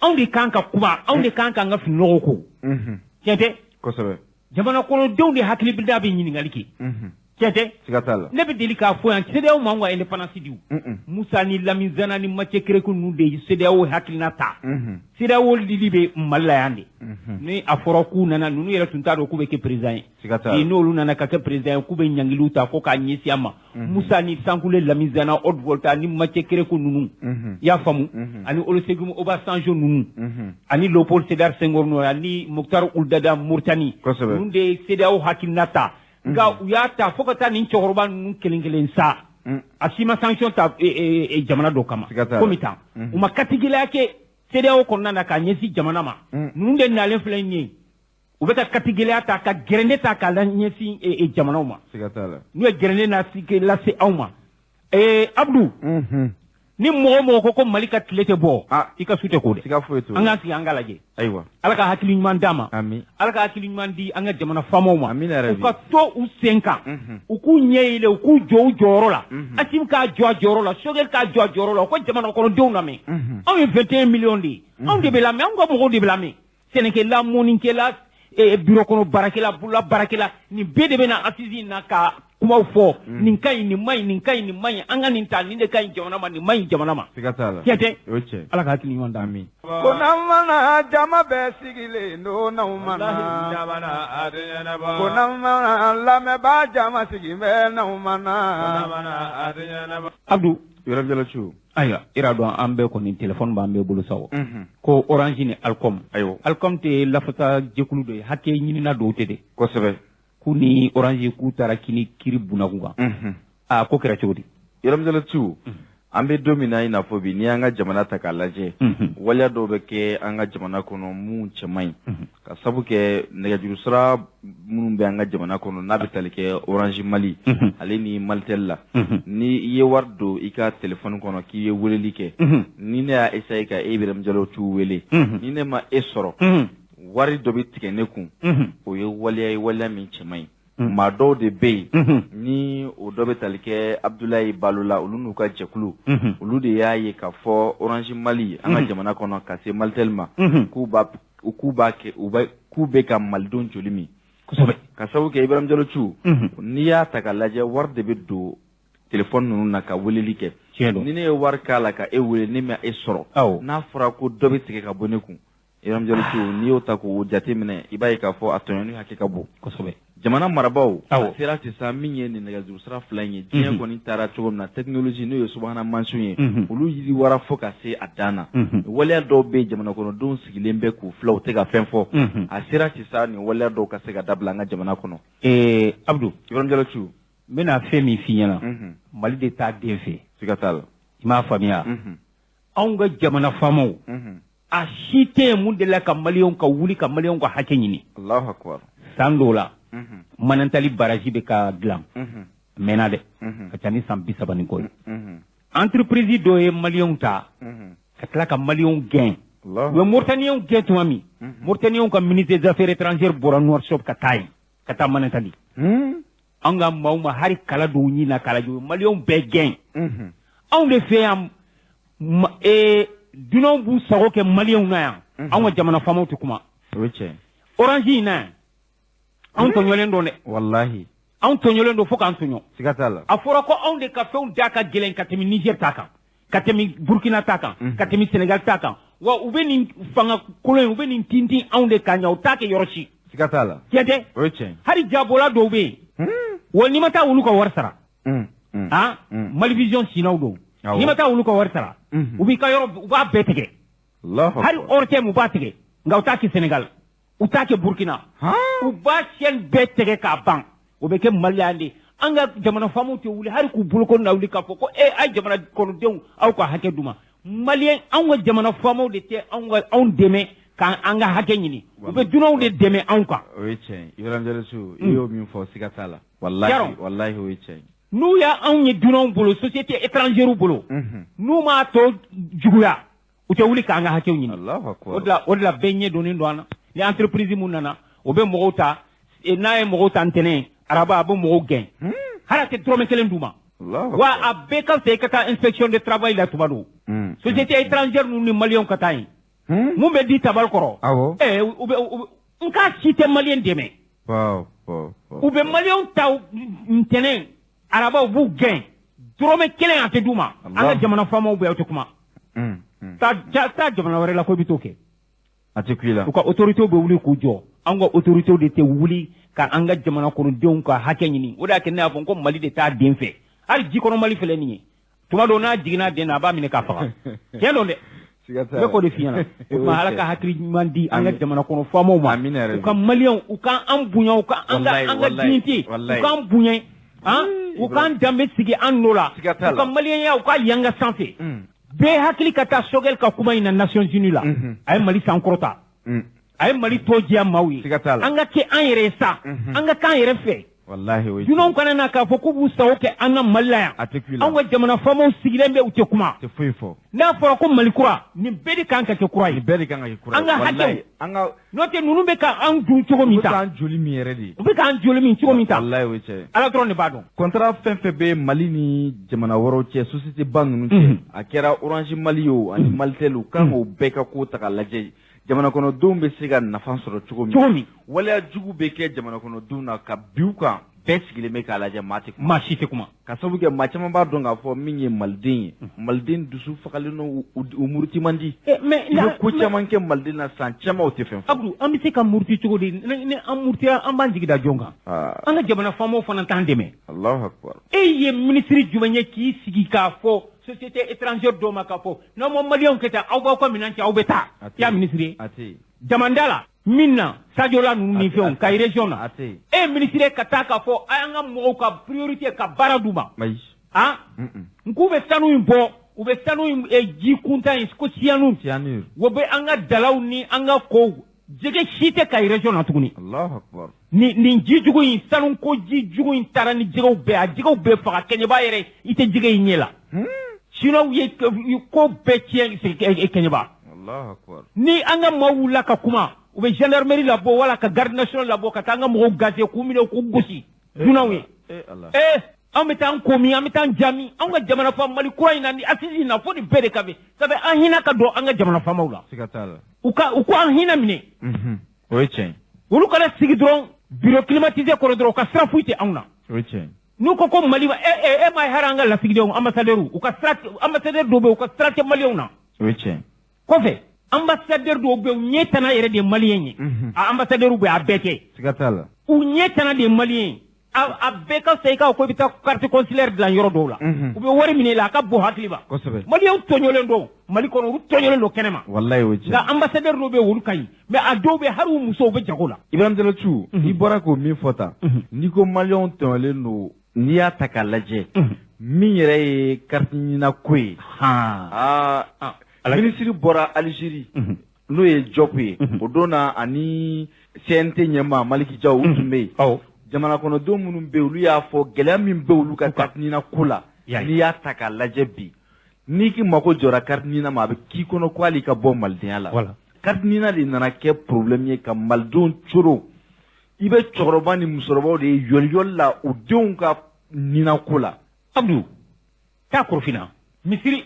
anw de kan ka kuma anw de kan k'an ka fininɔgɔ ko. Tiɲɛ tɛ. Kosɛbɛ. Jamana kɔnɔdenw de hakilibila bɛ ɲininkali kɛ. Tiɲɛ tɛ. Siga t'a la. Ne bɛ deli k'a fɔ yan CEDEAO m'anw ka indépendance di o. Musa ni Lamine Zana ni Mathieu Kérékou ninnu de ye CEDEAO hakilina ta. CEDEAO lili bɛ Mali la yan de. Ni a fɔra k'u nana ninnu yɛrɛ tun t'a dɔn k'u bɛ kɛ président ye. Siga t'a la. N'olu nana ka kɛ président ye k'u bɛ ɲangiliw ta ko k'a ɲɛsin an ma. Musa ni Sankule Lamine Zana Haute Volta ni Mathieu Kérékou ninnu. I y'a faamu. Ani Olusegun Obasanjo ninnu. Ani Léopold Sédar Senghor ninnu ani Mokhtar Ould Daddah Mauritanie. Kosɛbɛ. Ninnu de ye CEDEAO hakilina ta. Nka u y'a ta fo ka taa nin cɛkɔrɔba ninnu kelen kelen sa. A si ma sanction ta jamana dɔ kama. Komi tan. U ma katigilaya kɛ CEDEAO kɔnɔna na k'a ɲɛsin jamana ma. Ninnu de nalen filɛ nin ye. U bɛ ka katigilaya ta ka gɛrɛnde ta k'a ɲɛsin jamanaw ma. N'u ye gɛrɛnde lase anw ma. Abdou. Ni mɔgɔ mɔgɔ ko Mali ka tile tɛ bɔ. I ka su tɛ ko dɛ. Siga foyi t'o la. An k'an sigi an k'a lajɛ. Ayiwa. Ala ka hakili ɲuman d'an ma. Ami. Ala ka hakili ɲuman di an ka jamana faamaw ma. Amina yarabi. U ka to u sen kan. U k'u ɲɛ yɛlɛ u k'u jɔ u jɔyɔrɔ la. Assimi k'a jɔ a jɔyɔrɔ la Choguel k'a jɔ a jɔyɔrɔ la u ka jamana kɔnɔdenw lamɛn. Anw ye 21 millions de ye. Anw de bɛ lamɛn anw ka mɔgɔw de bɛ lamɛn. Sɛnɛkɛla mɔnnikɛla bureau kɔnɔ baarakɛla bolola baarakɛla nin bɛɛ de bɛ na assise in na ka kumaw fɔ nin ka ɲi nin ma ɲi nin ka ɲi nin ma ɲi an ka nin ta nin de ka ɲi jamana ma nin ma ɲi jamana ma. Siga t'a la. Tiɲɛ tɛ. O ye tiɲɛ. Ala ka hakili ɲuman d'an ma. Ko n'an mana jama bɛɛ sigilen don n'anw mana. Ko n'an mana lamɛnbaa jama sigi bɛ n'anw mana. Abdou. Ibrahim Diallo Thiou. Ayiwa i yɛrɛ dɔn an bɛɛ kɔni téléphone b'an bɛɛ bolo sa o. Ko Orange ni Alcom. Ayiwa. Alcom tɛ lafasa jɛkulu dɔ ye hakɛ ɲinina dɔw tɛ dɛ. Kosɛbɛ. K'u ni Orange k'u taara kini kiri bunakun kan. A ko kɛra cogo di? Ibrahim Diallo Thiou. An bɛ don min na i n'a fɔ bi n'i y'an ka jamana ta k'a lajɛ. Waleya dɔw bɛ kɛ an ka jamana kɔnɔ mun cɛ man ɲi. Ka sabu kɛ nɛgɛjuru sira minnu bɛ an ka jamana kɔnɔ n'a bɛ tali kɛ Orange Mali. Ale ni Malitel la. Ni i ye wari don i ka téléphone kɔnɔ k'i ye weleli kɛ. Ni ne y'a essayer ka e Ibrahim Diallo Thiou wele. Ni ne ma e sɔrɔ. Wari dɔ bɛ tigɛ ne kun. O ye waleya ye waleya min cɛ man ɲi. Maa dɔw de bɛ yen ni o dɔ bɛ tali kɛ Abdoulaye Balo la olu n'u ka jɛkulu olu de y'a ye k'a fɔ Orange Mali an ka jamana kɔnɔ ka se Malitel ma k'u bɛ ka malidenw joli min. Kosɛbɛ. Ka sababu kɛ Ibrahim Diallo Thiou n'i y'a ta k'a lajɛ wari de bɛ don téléphone ninnu na ka weleli kɛ. Ni ne ye wari k'a la ka e wele ne ma e sɔrɔ. N'a fɔra ko dɔ bɛ tigɛ ka bɔ ne kun. Ibrahim Diallo Thiou n'i y'o ta k'o jateminɛ i b'a ye k'a fɔ a tɔɲɔni hakɛ ka bon. Kosɛbɛ. Jamana marabaaw a sera sisan min ye nin nɛgɛjuru sira fila in ye diɲɛ kɔni taara cogo min na technologie n'o ye subahana mansinw ye olu yiriwara fo ka se a dan na. Waleya dɔw bɛ jamana kɔnɔdenw sigilen bɛ k'u filɛ u tɛ ka fɛn fɔ. A sera sisan nin waleya dɔw ka se ka dabila an ka jamana kɔnɔ. Abdou. Ibrahim Diallo Thiou. N bɛna fɛn min f'i ɲɛna. Mali de t'a den fɛ. Siga t'a la. I m'a faamuya. Anw ka jamana faamaw. A si tɛ yen mun delila ka maliyɛnw ka wuli ka maliyɛnw ka hakɛ ɲini. Allahu akbar. San dɔw la. Manantali baraji bɛ ka dilan. A mɛnna dɛ. Ka ca ni san 30 ni kɔ ye. Entreprise dɔ ye maliyɛnw ta. Ka tila ka maliyɛnw gɛn. U ye Mauritaniens gɛn tuma min. Mauritaniens ka ministre des affaires étrangères bɔra Nouakchott ka taa yen. Ka taa Manantali. An ka maaw ma hali kala dɔw ɲini na k'a lajɛ u ye maliyɛnw bɛɛ gɛn. Anw de fɛ yan dunanw b'u sago kɛ maliyɛnw na yan. Anw ka jamana faamaw tɛ kuma. O ye tiɲɛ. Orange in na yan. Anw tɔɲɔlen don dɛ. Walahi. Anw tɔɲɔlen don fo k'an tɔɲɔ. Siga t'a la. A fɔra ko anw de ka fɛnw da ka gɛlɛn ka tɛmɛ Niger ta kan. Ka tɛmɛ Burkina ta kan. Ka tɛmɛ Sénégal ta kan. Wa u bɛ nin fanga kolon in u bɛ nin tintin anw de kan ɲɛ u t'a kɛ yɔrɔ si. Siga t'a la. Tiɲɛ tɛ. O ye tiɲɛ. Hali jabola dɔw bɛ yen. Wa n'i ma taa olu ka wari sara. Han Malivision sinaw don. N'i ma taa olu ka wari sara. U b'i ka yɔrɔ u b'a bɛɛ tigɛ. Hali ORTM u b'a tigɛ. Nka u t'a kɛ Sénégal. U t'a kɛ Burkina. U b'a chaîne bɛɛ tigɛ k'a ban. O bɛ kɛ Mali yan de. An ka jamana faamaw tɛ wuli hali k'u bolokɔni na wuli k'a fɔ ko e a ye jamana kɔnɔdenw aw ka hakɛ d'u ma. Maliyɛn anw ka jamana faamaw de tɛ anw dɛmɛ k'an ka hakɛ ɲini. U bɛ dunanw de dɛmɛ anw kan. O ye tiɲɛ ye. Ibrahim Diallo Thiou i y'o min fɔ siga t'a la. Walahi walahi o ye tiɲɛ ye. N'u y'a anw ye dunanw bolo, société étrangère bolo, n'u m'a tɔ juguya, u tɛ wuli k'an ka hakɛw ɲini. O de la bɛɛ ɲɛ donnen don an na. Ni entreprise mun nana, o bɛ mɔgɔw ta, n'a ye mɔgɔw ta ntɛnɛn, araba a bɛ mɔgɔw gɛn. Hali a tɛ dɔrɔmɛ kelen d'u ma. Wa a bɛɛ ka fisa i ka taa inspection de travail la tuma dɔw. Société étrangère ninnu ni maliyɛnw ka taa yen. Mun bɛ di tabali kɔrɔ? U bɛ n k'a si tɛ maliyɛn dɛmɛ. U bɛ maliyɛnw ta ntɛnɛn, araba u b'u gɛn. Dɔrɔmɛ kelen a tɛ d'u ma. An ka jamana faamaw bɛ yan, u tɛ kuma. Taa jamana wɛrɛ la ko i bɛ t'o kɛ. A tɛ ku i la. U ka autorités bɛ wuli k'u jɔ. An ka autorités de tɛ wuli ka an ka jamana kɔnɔdenw ka hakɛ ɲini. O de y'a kɛ ne y'a fɔ ko Mali de t'a den fɛ. Hali jikɔrɔ Mali filɛ nin ye. Tuma dɔw n'a jiginna den na, a b'a minɛ k'a faga. Tiɲɛ don dɛ. N bɛ k'o de f'i ɲɛna. O tuma Ala ka hakili ɲuman di an ka jamana kɔnɔ faamaw ma. U ka maliyɛnw, u ka an bonya, u ka an ka dignité, u k'an bonya. U k'an danbe sigi an nɔ la. U ka maliyɛnya, u ka yanga sanfɛ. Bɛɛ hakili ka taa Sogɛl ka kuma in na Nations Unies la. A ye Mali sankɔrɔta. A ye Mali tɔ diya maaw ye. An ka kɛ an yɛrɛ ye sa. An ka k'an yɛrɛ fɛ. Dunanw kana na k'a fɔ k'u b'u sago kɛ an ka Mali la yan. Anw ka jamana faamaw sigilen bɛ, u tɛ kuma. N'a fɔra ko Mali kura, nin bɛɛ de kan ka kɛ kura ye. An ka hakɛw. N'o tɛ ninnu bɛ ka an dun cogo min ta. U bɛ k'an joli min cogo min ta. Ala dɔrɔn de b'a dɔn. Contrat fɛn fɛn bɛ Mali ni jamana wɛrɛw cɛ, société ba ninnu cɛ, a kɛra Orange Mali ye o ani Malitel, u kan k'o bɛɛ ka ko ta k'a lajɛ. Jamana kɔnɔdenw bɛ se ka nafa sɔrɔ cogo min. Waleya jugu bɛ kɛ jamana kɔnɔdenw na ka bin u kan, bɛɛ sigilen bɛ k'a lajɛ, maa tɛ kuma. Maa si tɛ kuma. Ka sababu kɛ maa caman b'a dɔn k'a fɔ min ye maliden ye, maliden dusu fagalen don, u muruti man di. Mais i bɛ ko caman kɛ maliden na san caman o tɛ fɛn fɔ. Abdou, an bɛ se ka muruti cogo di? Ni an murutira, an b'an jigi da jɔn kan? An ka jamana faamaw fana t'an dɛmɛ. Alahu akbar. E ye minisiri jumɛn ye k'i sigi k'a fɔ société étrangère dɔw ma k'a fɔ n'aw ma maliyɛnw kɛ tan, aw b'aw ka minɛn cɛ, aw bɛ taa? I y'a minisiri ye? Jamanda la min na Sadiola ninnu ni fɛnw Kayi région na, e ye minisiri ye ka taa k'a fɔ a y'an ka mɔgɔw ka priorité ka baara d'u ma. N k'u bɛ sanu in bɔ, u bɛ sanu in ji kuntan in ko cyanure, o bɛ an ka dalaw ni an ka kow, jɛgɛ si tɛ Kayi région na tuguni. Nin ji jugu in, sanu ko ji jugu in taara ni jɛgɛw bɛɛ, a jɛgɛw bɛɛ faga. Kɛɲɛba yɛrɛ, i tɛ jɛgɛ in ɲɛ la. Chinois ye ko bɛɛ tiɲɛ Kɛɲɛba. Ni an ka maaw wulila ka kuma, u bɛ gendarmerie labɔ wala ka garde nationale labɔ ka taa an ka mɔgɔw gazer, k'u minɛ, k'u gosi dunanw ye. Anw bɛ taa an komi, an bɛ taa an jami, anw ka jamana fa Mali kura in na ni assise in na, fo nin bɛɛ de ka bɛn. Ça fait an hinɛ ka don an ka jamana faamaw la. U ko an hinɛ minɛ. O ye tiɲɛ ye. Olu kana sigi dɔrɔn bureau climatisé kɔrɔ dɔrɔn, u ka sira foyi tɛ anw na. O ye tiɲɛ ye. N'u ko ko Mali, e ma hɛrɛ an ka lasigidenw, ambassadeur, u ka sira, ambassadeur dɔw bɛ yen, u ka sira tɛ maliyɛnw na. O ye tiɲɛ ye. Kɔfɛ, ambassadeur dɔw bɛ yen, u ɲɛ tana yɛrɛ de ye maliyɛn ye. A ambassadeur bɛ a bɛɛ kɛ. Siga t'a la. U ɲɛ tana de ye maliyɛn ye. A bɛɛ ka fisa i k'a fɔ ko i bɛ taa carte consulaire dilan yɔrɔ dɔw la. U bɛ wari minɛ i la, a ka bon hakili ma. Kosɛbɛ. Maliyɛnw tɔɲɔlen don Mali kɔnɔ, olu tɔɲɔlen don kɛnɛma. Walayi o ye tiɲɛ. Nka ambassadeur dɔw bɛ yen, olu ka ɲi. Mais a dɔw bɛ yen, hali u musow bɛ jago la. Ibrahim Diallo Thiou, i bɔra k'o min fɔ tan, n'i ko maliyɛnw tɔɲɔlen don, n'i y'a ta k'a lajɛ, min yɛrɛ ye carte ɲinina ko ye. Minisiri bɔra Algérie, n'o ye Diop ye, o don na ani CNT ɲɛmaa Maliki Diaw, u tun bɛ yen. Jamana kɔnɔdenw minnu bɛ yen, olu y'a fɔ gɛlɛya min bɛ olu ka carte ɲinina ko la, n'i y'a ta k'a lajɛ bi, n'i k'i mako jɔra carte ɲinina ma, a bɛ k'i kɔnɔ ko hali i ka bɔ malidenya la. Carte ɲinina de nana kɛ problème ye ka malidenw coro. I bɛ cɛkɔrɔba ni musokɔrɔbaw de ye yɔliyɔli la u denw ka ɲinina ko la. Abdou, taa Korofina, misiri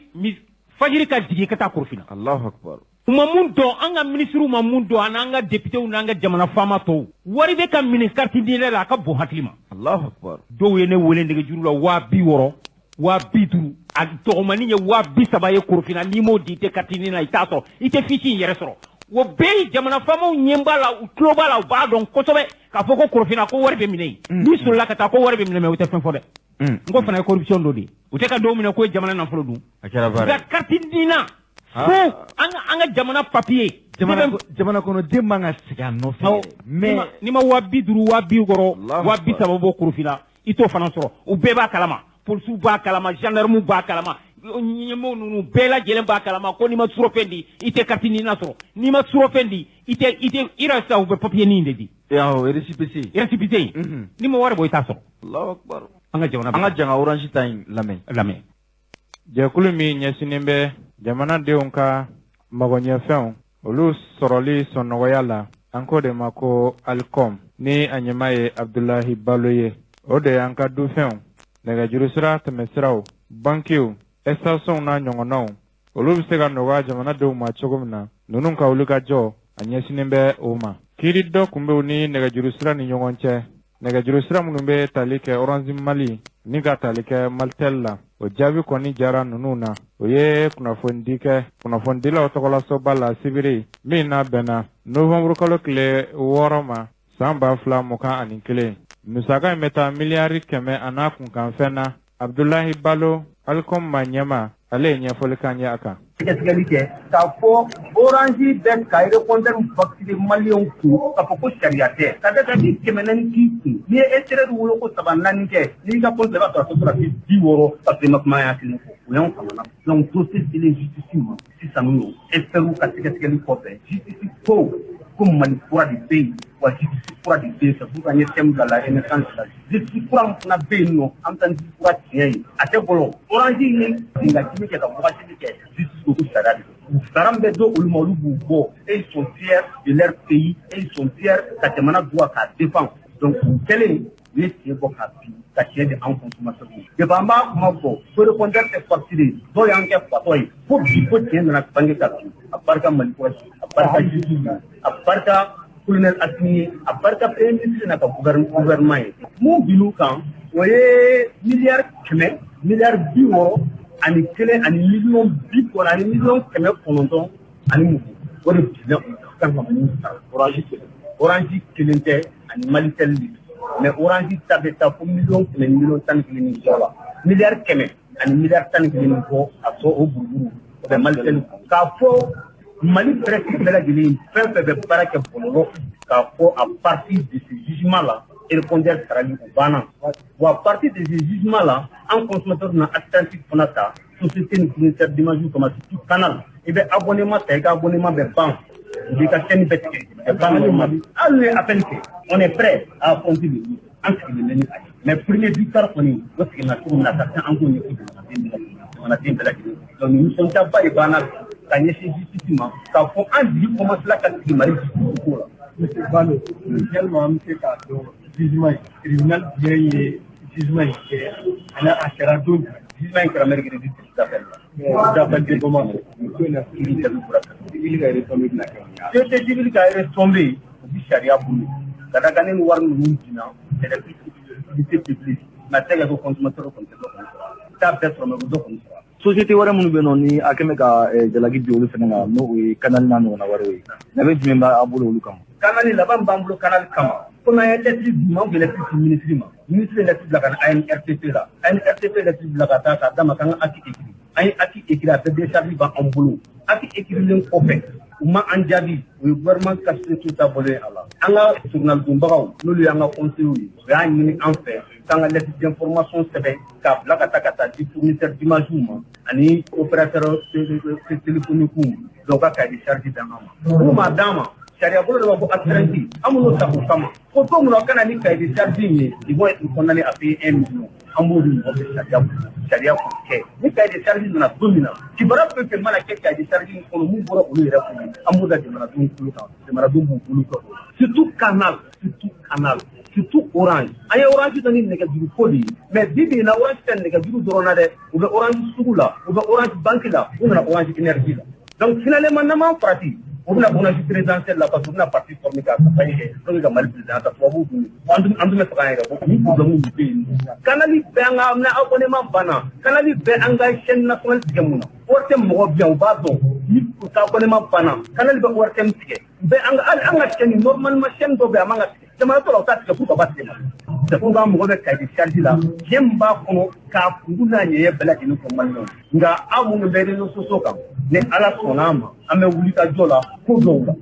fajiri ka jigin ka taa Korofina. Alahu akbar. U ma mun dɔn, an ka minisiriw ma mun dɔn, an ka députéw n'an ka jamana faama tɔw. Wari bɛ ka minɛ carte d'identité la, a ka bon hakili ma. Alahu akbar. Dɔw ye ne wele nɛgɛjuru la 60,000, 50,000, a dɔgɔmanin ye 30,000 ye Korofina, n'i m'o di i tɛ carte d'identité i t'a sɔrɔ, i tɛ fiche in yɛrɛ sɔrɔ. O bɛɛ ye jamana faamaw ɲɛ b'a la, u tulo b'a la, u b'a dɔn kosɛbɛ k'a fɔ ko Korofina ko wari bɛ minɛ yen. N'i sɔrɔla ka taa ko wari bɛ minɛ, mais u tɛ fɛn fɔ dɛ. N ko fana ye corruption dɔ de ye. U tɛ ka dɔw minɛ ko ye jamana nafolo dun. A kɛra baara ye. Nka carte d'identité fo an ka jamana papier. Jamana kɔnɔden man ka segin a nɔfɛ. Mais n'i ma 50,000, 60,000, 30,000 bɔ Korofina, i t'o fana sɔrɔ. U bɛɛ b'a kalama. Polisiw b'a kalama, gendarmew b'a kalama, ɲɛmɔgɔ ninnu bɛɛ lajɛlen b'a kalama ko n'i ma surɔfɛn di, i tɛ carte ɲinina sɔrɔ. N'i ma surɔfɛn di, i tɛ i yɛrɛ sisan u bɛ papier nin de di. Awɔ, récépissé. Récépissé. N'i ma wari bɔ i t'a sɔrɔ. Alahu akbar. An ka jamana an ka jan ka Orange ta in lamɛn. Jɛkulu min ɲɛsinnen bɛ jamanadenw ka magoɲɛfɛnw olu sɔrɔli sɔnnɔgɔya la, an k'o de ma ko Alicom, ni a ɲɛmaa ye Abdulahi Balo ye. O de y'an ka dufɛnw, nɛgɛjurusira tɛmɛsiraw, bankiw, estationw n'a ɲɔgɔnnaw, olu bɛ se ka nɔgɔya jamanadenw ma cogo min na. Ninnu ka wulikajɔ a ɲɛsinnen bɛ o ma. Kiiri dɔ tun bɛ u ni nɛgɛjurusira ni ɲɔgɔn cɛ, nɛgɛjurusira minnu bɛ tali kɛ Orange Mali ni ka tali kɛ Malitel la. O jaabi kɔni diyara ninnu na. O ye kunnafonidi kɛ kunnafonidilaw tɔgɔlasoba la sibiri min n'a bɛnna novembre kalo tile 6 ma san 2021. Musaka in bɛ taa 100 miliyari a n'a kunkanfɛn na. Abdulahi Balo, Alicom ma ɲɛma, ale ye ɲɛfɔli k'an ye a kan. Sɛgɛsɛgɛli kɛ k'a fɔ Orange bɛ ka répondeur facturer maliyɛnw kun k'a fɔ ko sariya tɛ ka da kan ni 400 k'i kun, n'i ye extrait wolo ko saba naani kɛ, n'i ka compte la, i b'a sɔrɔ a tɔ tora 60 parce que ma kuma y'a kelen fɔ, o y'anw kamana. Donc dossier selen justice ma sisan nɔ, experts ka sɛgɛsɛgɛli kɔfɛ, justice ko ko Mali kura de bɛ yen, wa justice kura de bɛ yen. C'est pourquoi an ye thème bila la renaissance la. Justice kura min fana bɛ yen nɔ, an bɛ taa ni justice kura tiɲɛ ye, a tɛ bɔlɔ. Orange ye binkanni kɛ ka wagatili kɛ, justice ko ko sariya de don. Sara min bɛ di olu ma, olu b'u bɔ et ils sont fiers de leur pays et ils sont fiers ka jamana droit k'a défendre. Donc o kɛlen, u ye tiɲɛ bɔ ka bin ka tiɲɛ di anw consommateurs ma. Depuis an b'a kuma fɔ ko répondeur tɛ facturé, dɔw y'an kɛ fatɔ ye, fo bi ko tiɲɛ nana bange ka bin. A barika Mali kura, a barika justice, a barika colonel Assimi ye, a barika premier ministre n'a ka gouvernement ye. Mun bin'u kan, o ye 100 miliyari 61 ani miliyɔn 90 ani 920 miliyɔn, o de binna u kan ka mun sara. Orange kelen, Orange kelen tɛ, ani Malitel de, mais Orange ta bɛ taa fo 100 miliyɔn ni 11 miliyɔn ni kɔ la, 100 miliyari ani 11 miliyari ni kɔ, a tɔ o buruburu o bɛ Malitel. K'a fɔ Mali presse bɛɛ lajɛlen, fɛn fɛn bɛ baara kɛ bɔlɔlɔ, k'a fɔ à partir de ce jugement là, répondeur sarali o banna. Wa à partir de ce jugement là, an consommateur na astreinte fana ta société ni fournisseur d'image kama, surtout Canal. I bɛ abonnement ta, i ka abonnement bɛ ban, u b'i ka chaîne bɛɛ tigɛ, ɛ ban. Hali n'u ye appel kɛ, on est prêt à affronter le risque. An sigilen bɛ ni a ye, mais premier victoire kɔni, o seginna cogo min na, a ka kan an k'o ɲɛfɔ jamanaden bɛɛ lajɛlen, jamanaden bɛɛ lajɛlen. Donc nisɔndiyaba de b'an na ka ɲɛsin justice ma, k'a fɔ an jigi commencé la ka sigi Mali justice ko la. Monsieur Balo, yalima an bɛ se k'a dɔn jugement in, tribunal jumɛn ye jugement in kɛ, ani a kɛra don jumɛn? Jugement in kɛra mercredi d'appel la, d'appel de Bamako. Ko in na, kiiri jaabi bɔra. Civil ka retombée bɛna kɛ mun ye? Société civile ka retombée, o bi sariya bolo ka da kan. Ne ni wari ninnu binna, c'est des utilité publique, mais a tɛ kɛ ko consommateur kɔni tɛ dɔ kɔni sɔrɔ a la. T'a bɛɛ sɔrɔ, mais u bɛ dɔ kɔni sɔrɔ a la. Société wɛrɛ minnu bɛ yen nɔ, ni a kɛn bɛ ka jalaki bin olu fana kan, n'o ye Canal n'a ɲɔgɔnna wɛrɛw ye, labɛn jumɛn b'a bolo olu kama? Canal, laban b'an bolo Canal kama, komi an ye lettre d'u ma, an tun ye lettre ci ministre ma, ministre ye lettre bila ka na ANRTP la, ANRTP ye lettre bila ka taa k'a d'a ma k'an ka acte écrit. An ye acte écrit, a bɛɛ décharge b'an bolo. Acte écrit kɔfɛ, u ma an jaabi. O ye gouvernement ka société ta bɔlen a la. An ka tribunal donbagaw, n'olu y'an ka conseillers ye, u y'a ɲini an fɛ k'an ka lettre d'information sɛbɛn k'a bila ka taa di fournisseur d'image ma ani opérateur téléphonique ma. Donc ka cahier de charge d'an ma, n'u m'a d'an ma, sariya bolo de b'a fɔ astreinte, an minnu ta o kama ko don min na, o ka na ni cahier de charge in ye, ils vont être condamnés à payer 1 million. An b'o de nɔfɛ sariya bolo, sariya k'o kɛ. Ni cahier de charge nana don min na, kibaruya fɛn fɛn mana kɛ cahier de charge in kɔnɔ, mun bɔra olu yɛrɛ kun, an b'o da jamanadenw tulo kan, jamanadenw b'u bolo kɛ. Surtout Canal, surtout Canal, surtout Orange. An ye Orange dɔn ni nɛgɛjuru ko de ye, mais bi bi in na, Orange tɛ nɛgɛjuru dɔrɔn na dɛ, u bɛ Orange sugu la, u bɛ Orange banque la, u nana Orange énergie la. Donc finalement, n'an m'an farati, u bɛna Orange présidentielle la, parce que u bɛna parti former ka campagne kɛ pour que ka Mali président ta. Tubabuw dun, an dun bɛ fɛ k'an yɛrɛ bɔ ni problème bɛ yen nɔ. Canal bɛɛ, an ka na abonnement banna, Canal bɛɛ an ka chaîne nationale tigɛ mun na? ORTM mɔgɔ bɛ yan, u b'a dɔn ni u ka abonnement banna, Canal bɛ ORTM tigɛ. U bɛ an ka, hali an ka chaîne, normalement chaîne dɔ bɛ yen, a man ka tigɛ jamana tɔ la, u t'a tigɛ pour ka ba tigɛ. C'est pourquoi mɔgɔ bɛ cahier de charge la, tiɲɛ min b'a kɔnɔ, k'a kungu n'a ɲɛɲɛ bɛɛ lajɛlen fɔ maliyɛnw. Nka aw minnu bɛ réseaux sociaux kan, ni Ala sɔnna a ma, an bɛ wuli ka jɔ la ko dɔw la.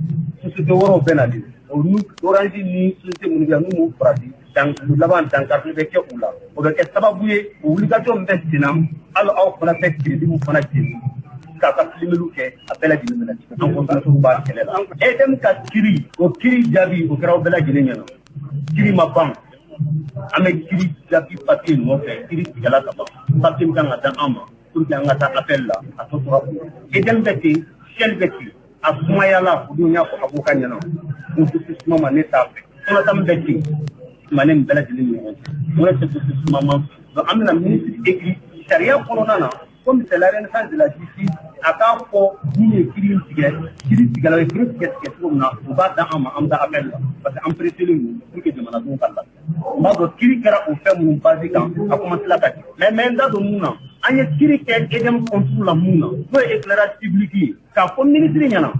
Société wɛrɛw bɛ nalen, olu Orange ni société minnu bɛ yan, n'u m'u farati, dan laban dankari bɛ kɛ u la. O bɛ kɛ sababu ye, o wulikajɔ min bɛ sen na, hali aw fana bɛ crédit min fana jeni k'a ka filimeliw kɛ, a bɛɛ lajɛlen bɛ na. An consommateurs b'a kɛlɛ la. EDM ka kiri, o kiri jaabi, o kɛra aw bɛɛ lajɛlen ɲɛna. Kiri ma ban. An bɛ kiiri jaabi papier nɔfɛ, kiiri tigɛla ka ban, papier min kan ka d'an ma pour que an ka taa appel la, a tɔ tora EDM bɛ ten, Shell bɛ ten, a sumayala. O don, n y'a fɔ avocat ɲɛna n ko dossier suma ma, ne t'a fɛ. Kɔnɔta bɛ ten, ma ne nin bɛɛ lajɛlen ni ɲɔgɔn cɛ, n ko ne tɛ dossier suma ma fɛ. Donc an bɛna ministre écrit sariya kɔnɔna na, comme c'est la renaissance de la justice, a k'a fɔ min ye kiiri in tigɛ, kiiri tigɛla ye kiiri tigɛ tigɛ cogo min na, u b'a d'an ma, an bɛ taa appel la, parce que an pressé don pour que jamanadenw ka lafiya. N b'a dɔn kiiri kɛra o fɛn minnu base kan, a commencé la ka di, mais n da don mun na, an ye kiiri kɛ EDM contre la mun na, n'o ye éclairage public ye, k'a fɔ ministre ɲɛna,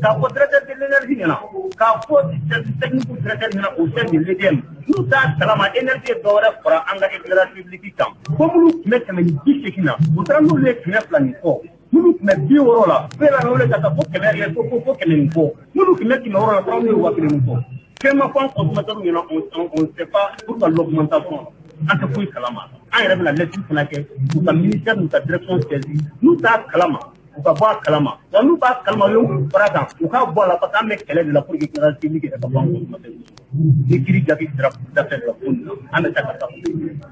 k'a fɔ directeur de l'énergie ɲɛna, k'a fɔ service technique directeur ɲɛna au sein de l'EDM, n'u t'a kalama, énergie ye dɔ wɛrɛ fara an ka éclairage public kan ko minnu tun bɛ 180 na, u taara n'olu ye 200 ni kɔ, minnu tun bɛ 60 la, u yɛrɛ wele ka taa fo 100, fo 100 ni kɔ, minnu tun bɛ 600 la, taara n'u ye 1000 ni kɔ. Fɛn ma fɔ an consommateur ɲɛna, on ne sait pas pourquoi l'augmentation, an tɛ foyi kalama. An yɛrɛ bɛna lettre fana kɛ k'u ka ministère n'u ka direction saisi, n'u t'a kalama, u ka bɔ a kalama wa, n'u b'a kalama, u ye mun fara kan, u k'a bɔ a la, parce que an bɛ kɛlɛ de la pour que éclairage public yɛrɛ ka bɔ an consommateur. Ni kiiri jaabi sera d'appel la ko nin na, an bɛ taa ka taa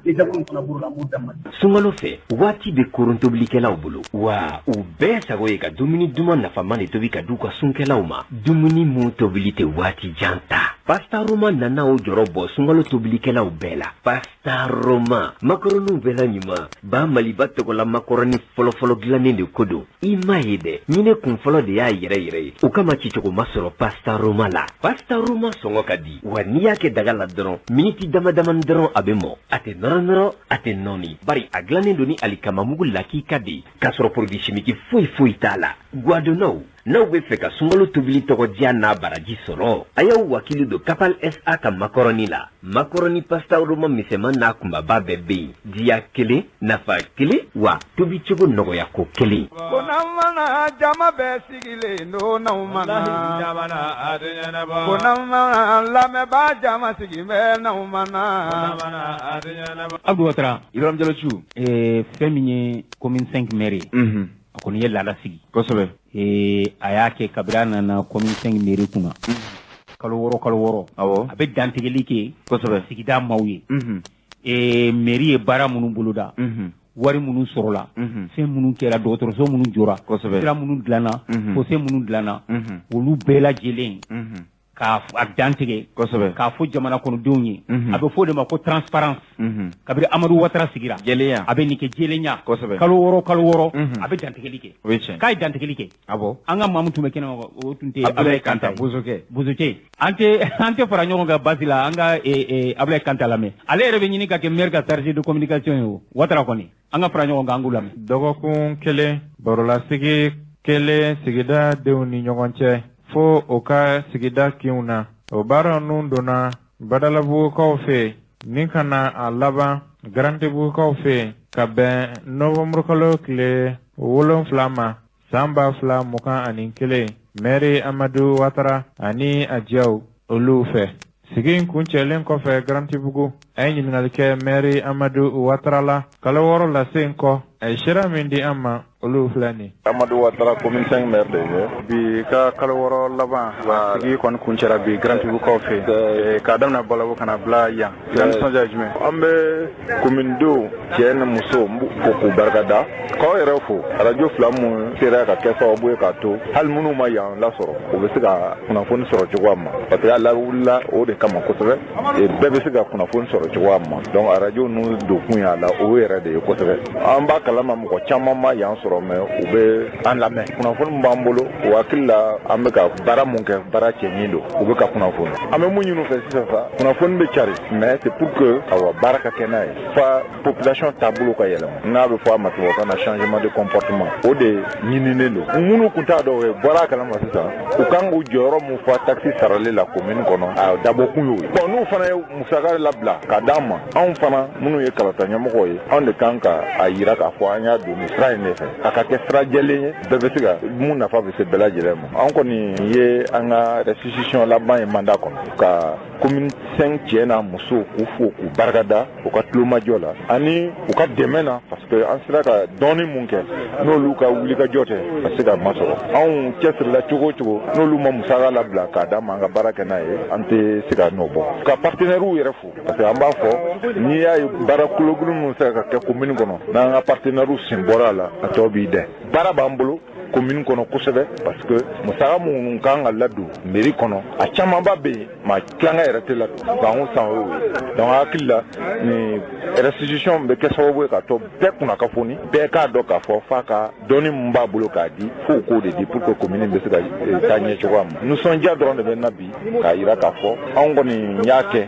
ni jaabi min fana b'o la, an b'o d'a ma. Sunkalo fɛ, waati bɛ koron tobilikɛlaw bolo wa, u bɛɛ sago ye ka dumuni duman nafama de tobi ka di u ka sunkɛlaw ma, dumuni mun tobili tɛ waati jan ta. Pasta Roma nana o jɔrɔ bɔ sunkalo tobilikɛlaw bɛɛ la. Pasta Roma makaroniw bɛɛ la ɲuman ba, Maliba tɔgɔla makaroni fɔlɔfɔlɔ dilannen de ko don. I m'a ye dɛ, ɲinɛ kun fɔlɔ de y'a yɛrɛ yɛrɛ ye, o kama cicogo ma sɔrɔ Pasta Roma la. Pasta Roma sɔngɔ ka di wa, n'i y'a kɛ daga la dɔrɔn, miniti dama damani dɔrɔn, a bɛ mɔ, a tɛ nɔrɔ nɔrɔ, a tɛ nɔɔni, bari a dilannen don ni alikamamugu lakika de, k'a sɔrɔ produit chimique foyi foyi t'a la. Guwadonnaw, n'aw bɛ fɛ ka sunkalo tobili tɔgɔ diya n'a baraji sɔrɔ, a y'aw wakili don Kapal SA ka makɔrɔni la. Makɔrɔni Pasta Roma misɛnman n'a kunbaba bɛɛ bɛ yen, diya kelen, nafa kelen wa, tobicogo nɔgɔya ko kelen. Ko n'aw mana jama bɛɛ sigilen don, n'aw mana ko n'aw mana lamɛnbaa jama sigi bɛ, n'aw mana. Abdou Ouattara. Ibrahim Diallo Thiou. Fɛn min ye commune 5 maire ye, a kɔni ye laada sigi. Kosɛbɛ. A y'a kɛ kabini a nana commune 5 mairie kunna, kalo 6 kalo 6, a bɛ dantigɛli kɛ. Sigida maaw ye, mairie ye baara minnu boloda, wari minnu sɔrɔla, fɛn minnu kɛra, dɔgɔtɔrɔso minnu jɔra, sira minnu dilanna, fossé minnu dilanna, olu bɛɛ lajɛlen k'a a dantigɛ. K'a fɔ jamana kɔnɔdenw ye. A bɛ fɔ o de ma ko transparence. Kabini Amadu Ouattara sigira, jɛlenya, a bɛ nin kɛ, jɛlenya. Kalo 6 kalo 6, a bɛ dantigɛli kɛ. O ye tiɲɛ. K'a ye dantigɛli kɛ. An ka maa min tun bɛ kɛnɛ ma, o tun tɛ Abdoulaye Kanta Bozokɛ. Bozokɛ, an tɛ fara ɲɔgɔn kan basi la, an ka Abdoulaye Kanta lamɛn. Ale yɛrɛ bɛ ɲini ka kɛ maire ka chargé de communication ye. O Ouattara kɔni, an ka fara ɲɔgɔn kan, an k'u lamɛn. Dɔgɔkun kelen barolasigi kelen sigida denw ni ɲɔgɔn cɛ fo o ka sigida kinw na, o baara ninnu donna Badalabugukaw fɛ yen ni ka na a laban Garantibugukaw fɛ yen ka bɛn nɔwanburukalo tile 7 ma san 2021, mɛri Amadu Watara ani a jɛw olu fɛ. Sigi in kuncɛlen kɔfɛ Garantibugu, a ye ɲininkali kɛ mɛri Amadu Watara la kalo 6 lase kɔ, a ye sira min di an ma, olu filɛ nin. Amadu Ouattara, commune 5 maire de ye. Bi ka kalo 6 laban sigi kɔni kuncɛra bi Garantibugukaw fɛ, k'a daminɛ Balabu ka na bila yan, i ka nisɔndiya ye jumɛn? An bɛ commune denw, cɛ ni muso, n b'u fo k'u barikada, k'aw yɛrɛ fo, arajo fila mun sera ka kɛ sababu ye k'a to hali minnu ma yan lasɔrɔ, u bɛ se ka kunnafoni sɔrɔ cogoya min ma, parce que a lawulila o de kama kosɛbɛ, bɛɛ bɛ se ka kunnafoni sɔrɔ cogoya min ma. Donc arajo ninnu donkun y'a la o yɛrɛ de ye kosɛbɛ. An b'a kalama mɔgɔ caman ma yan sɔrɔ, mais u bɛ an lamɛn. Kunnafoni min b'an bolo, o hakili la an bɛ ka baara mun kɛ, baara cɛɲi don, u bɛ ka kunnafoni. An bɛ mun ɲini u fɛ sisan sa, kunnafoni bɛ cari, mais c'est pour que awa baara ka kɛ n'a ye fa population taabolo ka yɛlɛma, n'a bɛ fɔ a ma tubabukan na changement de comportement, o de ɲininen don. Minnu tun t'a dɔn, o bɔra a kalama sisan, u kan k'u jɔyɔrɔ mun fa taxe sarali la commune kɔnɔ, a dabɔkun y'o ye. Bon, n'u fana ye musaka labila ka d'an ma, anw fana minnu ye kalata ɲɛmɔgɔw ye, anw de kan ka a yira k'a fɔ fɔ an y'a don nin sira in de fɛ, a ka kɛ sira jɛlen ye, bɛɛ bɛ se ka mun nafa bɛ se bɛɛ lajɛlen ma. An kɔni ye an ka restitution laban ye mandat kɔnɔ, ka commune 5 cɛ n'a muso k'u fo k'u barikada u ka tulomajɔ la ani u ka dɛmɛ na, parce que an sera ka dɔɔni mun kɛ n'olu ka wulikajɔ tɛ ka se ka masɔrɔ. Anw cɛsirila cogo o cogo, n'olu ma musaka labila k'a d'an ma an ka baara kɛ n'a ye, an tɛ se ka nɔ bɔ. Ka partenaires yɛrɛ fo, parce que an b'a fɔ n'i y'a ye baara kolokolo minnu sera ka kɛ commune kɔnɔ, n'an ka partenaires sen bɔra a la, a tɔ b'i dɛ. Baara b'an bolo commune kɔnɔ kosɛbɛ, parce que musaka minnu kan ka ladon mairie kɔnɔ, a camanba bɛ yen, maa tilankɛ yɛrɛ tɛ ladon san o san o y'o ye. Donc hakili la nin restitution bɛ kɛ sababu ye k'a to bɛɛ kunna ka foni, bɛɛ k'a dɔn k'a fɔ f'a ka dɔnni min b'a bolo k'a di, f'o k'o de di pour que commune bɛ se ka taa ɲɛ cogoya min na. Nisɔndiya dɔrɔn de bɛ na bi k'a yira k'a fɔ anw kɔni y'a kɛ,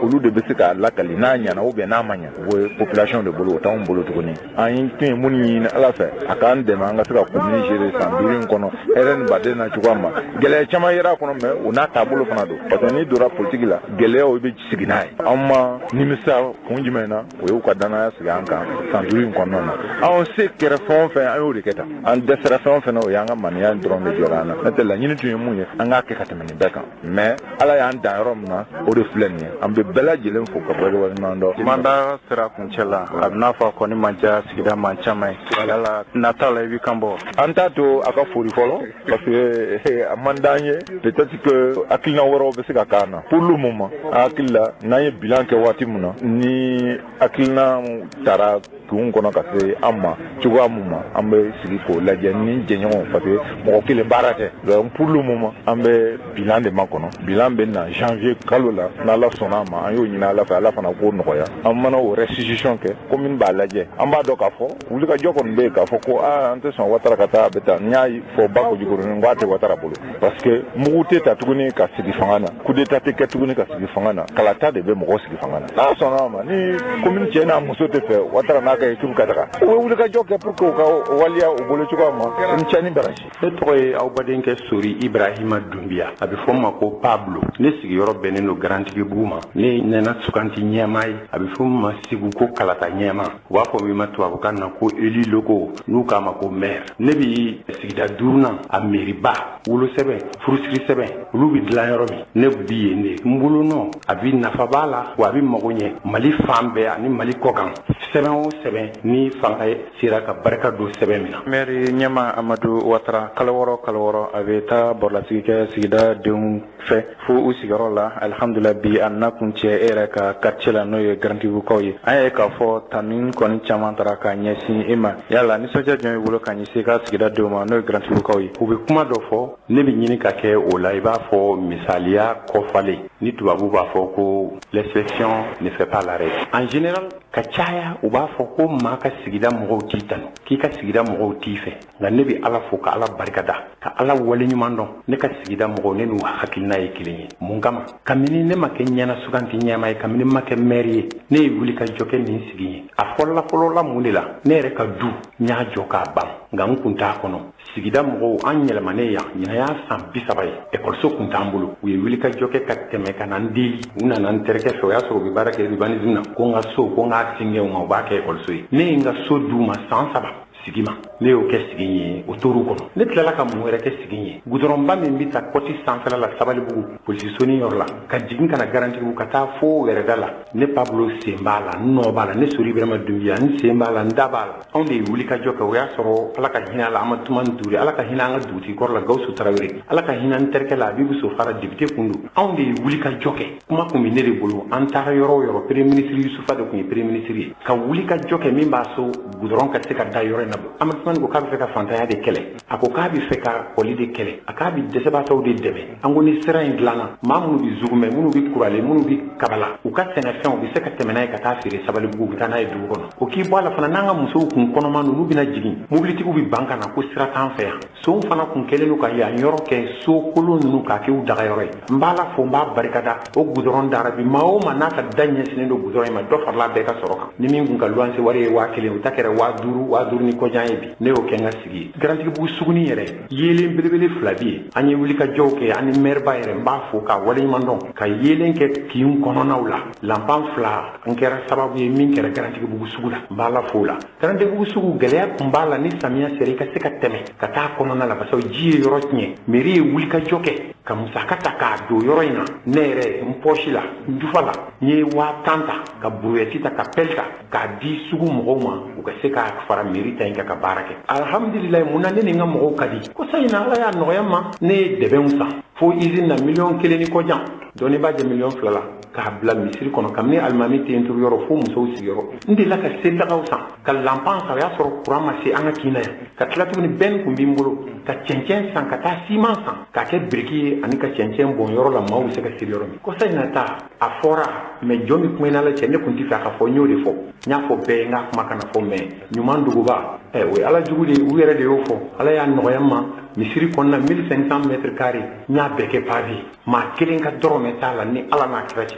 olu de bɛ se k'a lakali n'a ɲɛna ou bien n'a ma ɲɛ, o ye population de bolo, o t'anw bolo tuguni. An tun ye minnu ɲini Ala fɛ a k'an dɛmɛ an ka se ka commune gérer san 5 in kɔnɔ hɛrɛ ni baden na cogoya ma. Gɛlɛya caman yera a kɔnɔ, mais o n'a taabolo fana don, parce que n'i donna politique la, gɛlɛyaw i bɛ sigi n'a ye. An ma nimisa kun jumɛn na, o y'u ka danaya sigi an kan san 5 in kɔnɔna na. Anw se kɛra fɛn o fɛn, an y'o de kɛ tan. An dɛsɛra fɛn o fɛn na, o y'an ka maniya dɔrɔn de jɔra an na. N'o tɛ laɲini tun ye mun ye, an k'a kɛ ka tɛmɛ nin bɛɛ kan, mais Ala y'an dan yɔrɔ min na, o de filɛ nin ye. An bɛ bɛɛ lajɛlen fo ka waleɲuman dɔn. Mandat sera kuncɛ la, a bɛ n'a fɔ a kɔni man diya sigida maa caman ye, yala nata la i bɛ kan bɔ? An t'a to a ka fori fɔlɔ, parce que a man d'an ye, peut-être que hakilina wɛrɛw bɛ se ka k'an na. Pour le moment, an hakili la n'an ye bilan kɛ waati min na, ni hakilina taara kun kɔnɔ ka se an ma cogoya mun ma, an bɛ sigi k'o lajɛ ni jɛɲɔgɔnw, parce que mɔgɔ kelen baara tɛ. Donc pour le moment, an bɛ bilan de makɔnɔ. Bilan bɛ na janvier kalo la, n'Ala sɔnna a ma. An y'o ɲini Ala fɛ, Ala fana k'o nɔgɔya. An mana o restitution kɛ, commune b'a lajɛ, an b'a dɔn k'a fɔ wulikajɔ kɔni bɛ yen k'a fɔ ko aa an tɛ sɔn Ouattara ka taa, a bɛ taa. N y'a fɔ ba Kojikɔrɔni, n ko a tɛ Ouattara bolo, parce que mugu tɛ ta tuguni ka sigi fanga na, coup d'état tɛ kɛ tuguni ka sigi fanga na, kalata de bɛ mɔgɔ sigi fanga na. N'a sɔnna a ma, ni commune cɛ n'a muso tɛ fɛ Ouattara n'a ka équipe ka taga, u bɛ wulikajɔ kɛ pour que u ka waleya u bolo cogoya ma, ni cɛ ni baraji. Ne tɔgɔ ye aw badenkɛ Sori Ibrahima Dunbiya, a bɛ fɔ n ma ko Pablo. Ne sigiyɔrɔ bɛnnen don Garantigibugu ma. Ne nana suganti ɲɛmaa ye, a bɛ fɔ min ma Segu ko kalata ɲɛmaa, u b'a fɔ min ma tubabukan na ko élu locaux, n'u k'a ma ko maire. Ne bɛ sigida 5nan, a mairie-ba, wolosɛbɛn, furusiri sɛbɛn, olu bɛ dilan yɔrɔ min, ne bi yen de. N bolo nɔ, a bɛ nafa b'a la, wa a bɛ mago ɲɛ Mali fan bɛɛ ani Mali kɔ kan. Sɛbɛn o sɛbɛn ni fanga sera ka barika don sɛbɛn min na. Maire ɲɛmaa Amadu Ouattara, kalo 6 a bɛ taa bɔrɔlasigi kɛ sigida denw fɛ fo u sigiyɔrɔ la. Alihamudulila, bi a nana kun cɛ e yɛrɛ ka quartier la, n'o ye Garantigibukaw ye. An y'a ye k'a fɔ tanu kɔni caman taara k'a ɲɛsin e ma, yala nisɔndiya jumɛn b'i bolo k'a ɲɛsin i ka sigida denw ma, n'o ye Garantigibukaw ye? U bɛ kuma dɔ fɔ, ne bɛ ɲini ka kɛ o la, i b'a fɔ misaliya kɔfalen ni tubabu b'a fɔ ko l'exception ne fait pas la règle. En général, ka caya u b'a fɔ ko maa ka sigida mɔgɔw t'i tanu, k'i ka sigida mɔgɔw t'i fɛ. Nka ne bɛ Ala fo ka Ala barikada ka Ala waleɲuman dɔn. Ne ka sigida mɔgɔw, ne n'u hakilina ye kelen ye. Mun kama? Kabini ne ma kɛ ɲɛna suganti ɲɛmaa ye, kabini ma kɛ maire ye, ne ye wuli ka jɔ kɛ nin sigi ye. A fɔlɔla fɔlɔla mun de la, ne yɛrɛ ka du n y'a jɔ k'a ban, nka n kun t'a kɔnɔ. Sigida mɔgɔw, an yɛlɛmanen yan, ɲinan y'a san 30 ye, ekɔliso kun t'an bolo. U ye wuli ka jɔ kɛ ka tɛmɛ ka na n deli. U nana n terikɛ fɛ, o y'a sɔrɔ u bɛ baara kɛ urbanisme na, ko n ka so, ko n k'a singɛ u ma, u b'a kɛ ekɔliso ye. Ne ye n ka so d'u ma san 3 sigi ma, ne y'o kɛ sigi ye, o tor'u kɔnɔ. Ne tilala ka mun wɛrɛ kɛ sigi ye? Gudɔrɔnba min bɛ ta kɔti sanfɛla la, Sabalibugu polisisonin yɔrɔ la, ka jigin ka na Garantigibugu ka taa fo wɛrɛda la, ne Pablo sen b'a la, n nɔ b'a la. Ne Sori Ibrahima Dunbiya, n sen b'a la, n da b'a la. Anw de ye wuli ka jɔ kɛ. O y'a sɔrɔ Ala ka hinɛ a la, Amatumani Ture, Ala ka hinɛ an ka dugutigi kɔrɔ la, Gawusu Tarawele, Ala ka hinɛ n terikɛ la, Abibu Sofara, député kun don. Anw de ye wuli ka jɔ kɛ. Kuma kun bɛ ne de bolo. An taara yɔrɔ o yɔrɔ, premier ministre Yusufa de kun ye premier ministre ye, ka wuli ka jɔ kɛ min b'a so gudɔrɔn ka se ka da yɔrɔ in na. Amatumani ko k'a bɛ fɛ ka fantanya de kɛlɛ, a ko k'a bɛ fɛ ka kɔli de kɛlɛ, a k'a bɛ dɛsɛbaatɔw de dɛmɛ. An ko ni sira in dilanna, maa minnu bɛ Zugumɛ, minnu bɛ Kurale, minnu bɛ Kabala, u ka sɛnɛfɛnw u bɛ se ka tɛmɛ n'a ye ka taa feere Sabalibugu, u bɛ taa n'a ye dugu kɔnɔ. O k'i bɔ a la fana, n'an ka musow kun kɔnɔma ninnu bɛna jigin, mobilitigiw bɛ ban ka na ko sira t'an fɛ yan. Sonw fana kun kɛlen don ka yan yɔrɔ kɛ so kolon ninnu k'a kɛ u dagayɔrɔ ye. N b'a la fo, n b'a barikada. O gudɔrɔn dara bi, maa o maa n'a ka da ɲɛsinnen don gudɔrɔn in ma, dɔ farala bɛɛ ka sɔrɔ kan. Ni min kun ka luwanse wari ye 1000, o ta kɛra 5000, 5000 ni kɔ. kɔjan ye bi ne y'o kɛ n ka sigi ye. Garantigibugu suguni yɛrɛ yeelen belebele 2 bɛ yen, an ye wulikajɔw kɛ ani maire-ba yɛrɛ n b'a fo k'a waleɲuman dɔn ka yeelen kɛ kin kɔnɔnaw la. Lanpan 2 n kɛra sababu ye min kɛra Garantigibugu sugu la, n b'a la fo la. Garantigibugu sugu gɛlɛya tun b'a la ni samiya sera i ka se ka tɛmɛ ka taa kɔnɔna la parce que ji ye yɔrɔ tiɲɛ. Mairie ye wulikajɔ kɛ ka musaka ta k'a don yɔrɔ in na. Ne yɛrɛ n pɔsi la, n jufa la, n ye 10,000 ta ka brouette ta ka pelle ta k'a di sugu mɔgɔw ma u ka se ka fara mairie ta in kan ka baara kɛ. Alhamdulilayi, mun na ne ni n ka mɔgɔw ka di kosa in na, Ala y'a nɔgɔya n ma. Ne ye dɛbɛnw san fo usine na 1 million ni kɔjan, dɔɔni b'a jɛ 2 million la k'a bila misiri kɔnɔ kabini alimami tɛ turu yɔrɔ fo musow sigiyɔrɔ. N delila ka selidagaw san ka lanpan san, o y'a sɔrɔ kuran ma se an ka kin na yan. Ka tila tuguni bɛn tun bɛ n bolo ka cɛncɛn san ka taa siman san k'a kɛ biriki ye ani ka cɛncɛn bɔn yɔrɔ la maaw bɛ se ka siri yɔrɔ min. Kɔsa in na ta a fɔra mɛ jɔn bɛ kuma n'Ala cɛ, ne tun tɛ fɛ a ka fɔ, n y'o de fɔ, n y'a fɔ bɛɛ ye n k'a kuma kana fɔ mɛ ɲuman duguba o ye Ala jugu de ye, u yɛrɛ de y'o fɔ. Ala y'a nɔgɔya n ma misiri kɔnɔna 1500 mètres carrés n y'a bɛɛ kɛ pavé, maa kelen ka dɔrɔmɛ t'a la ni Ala n'a kira cɛ.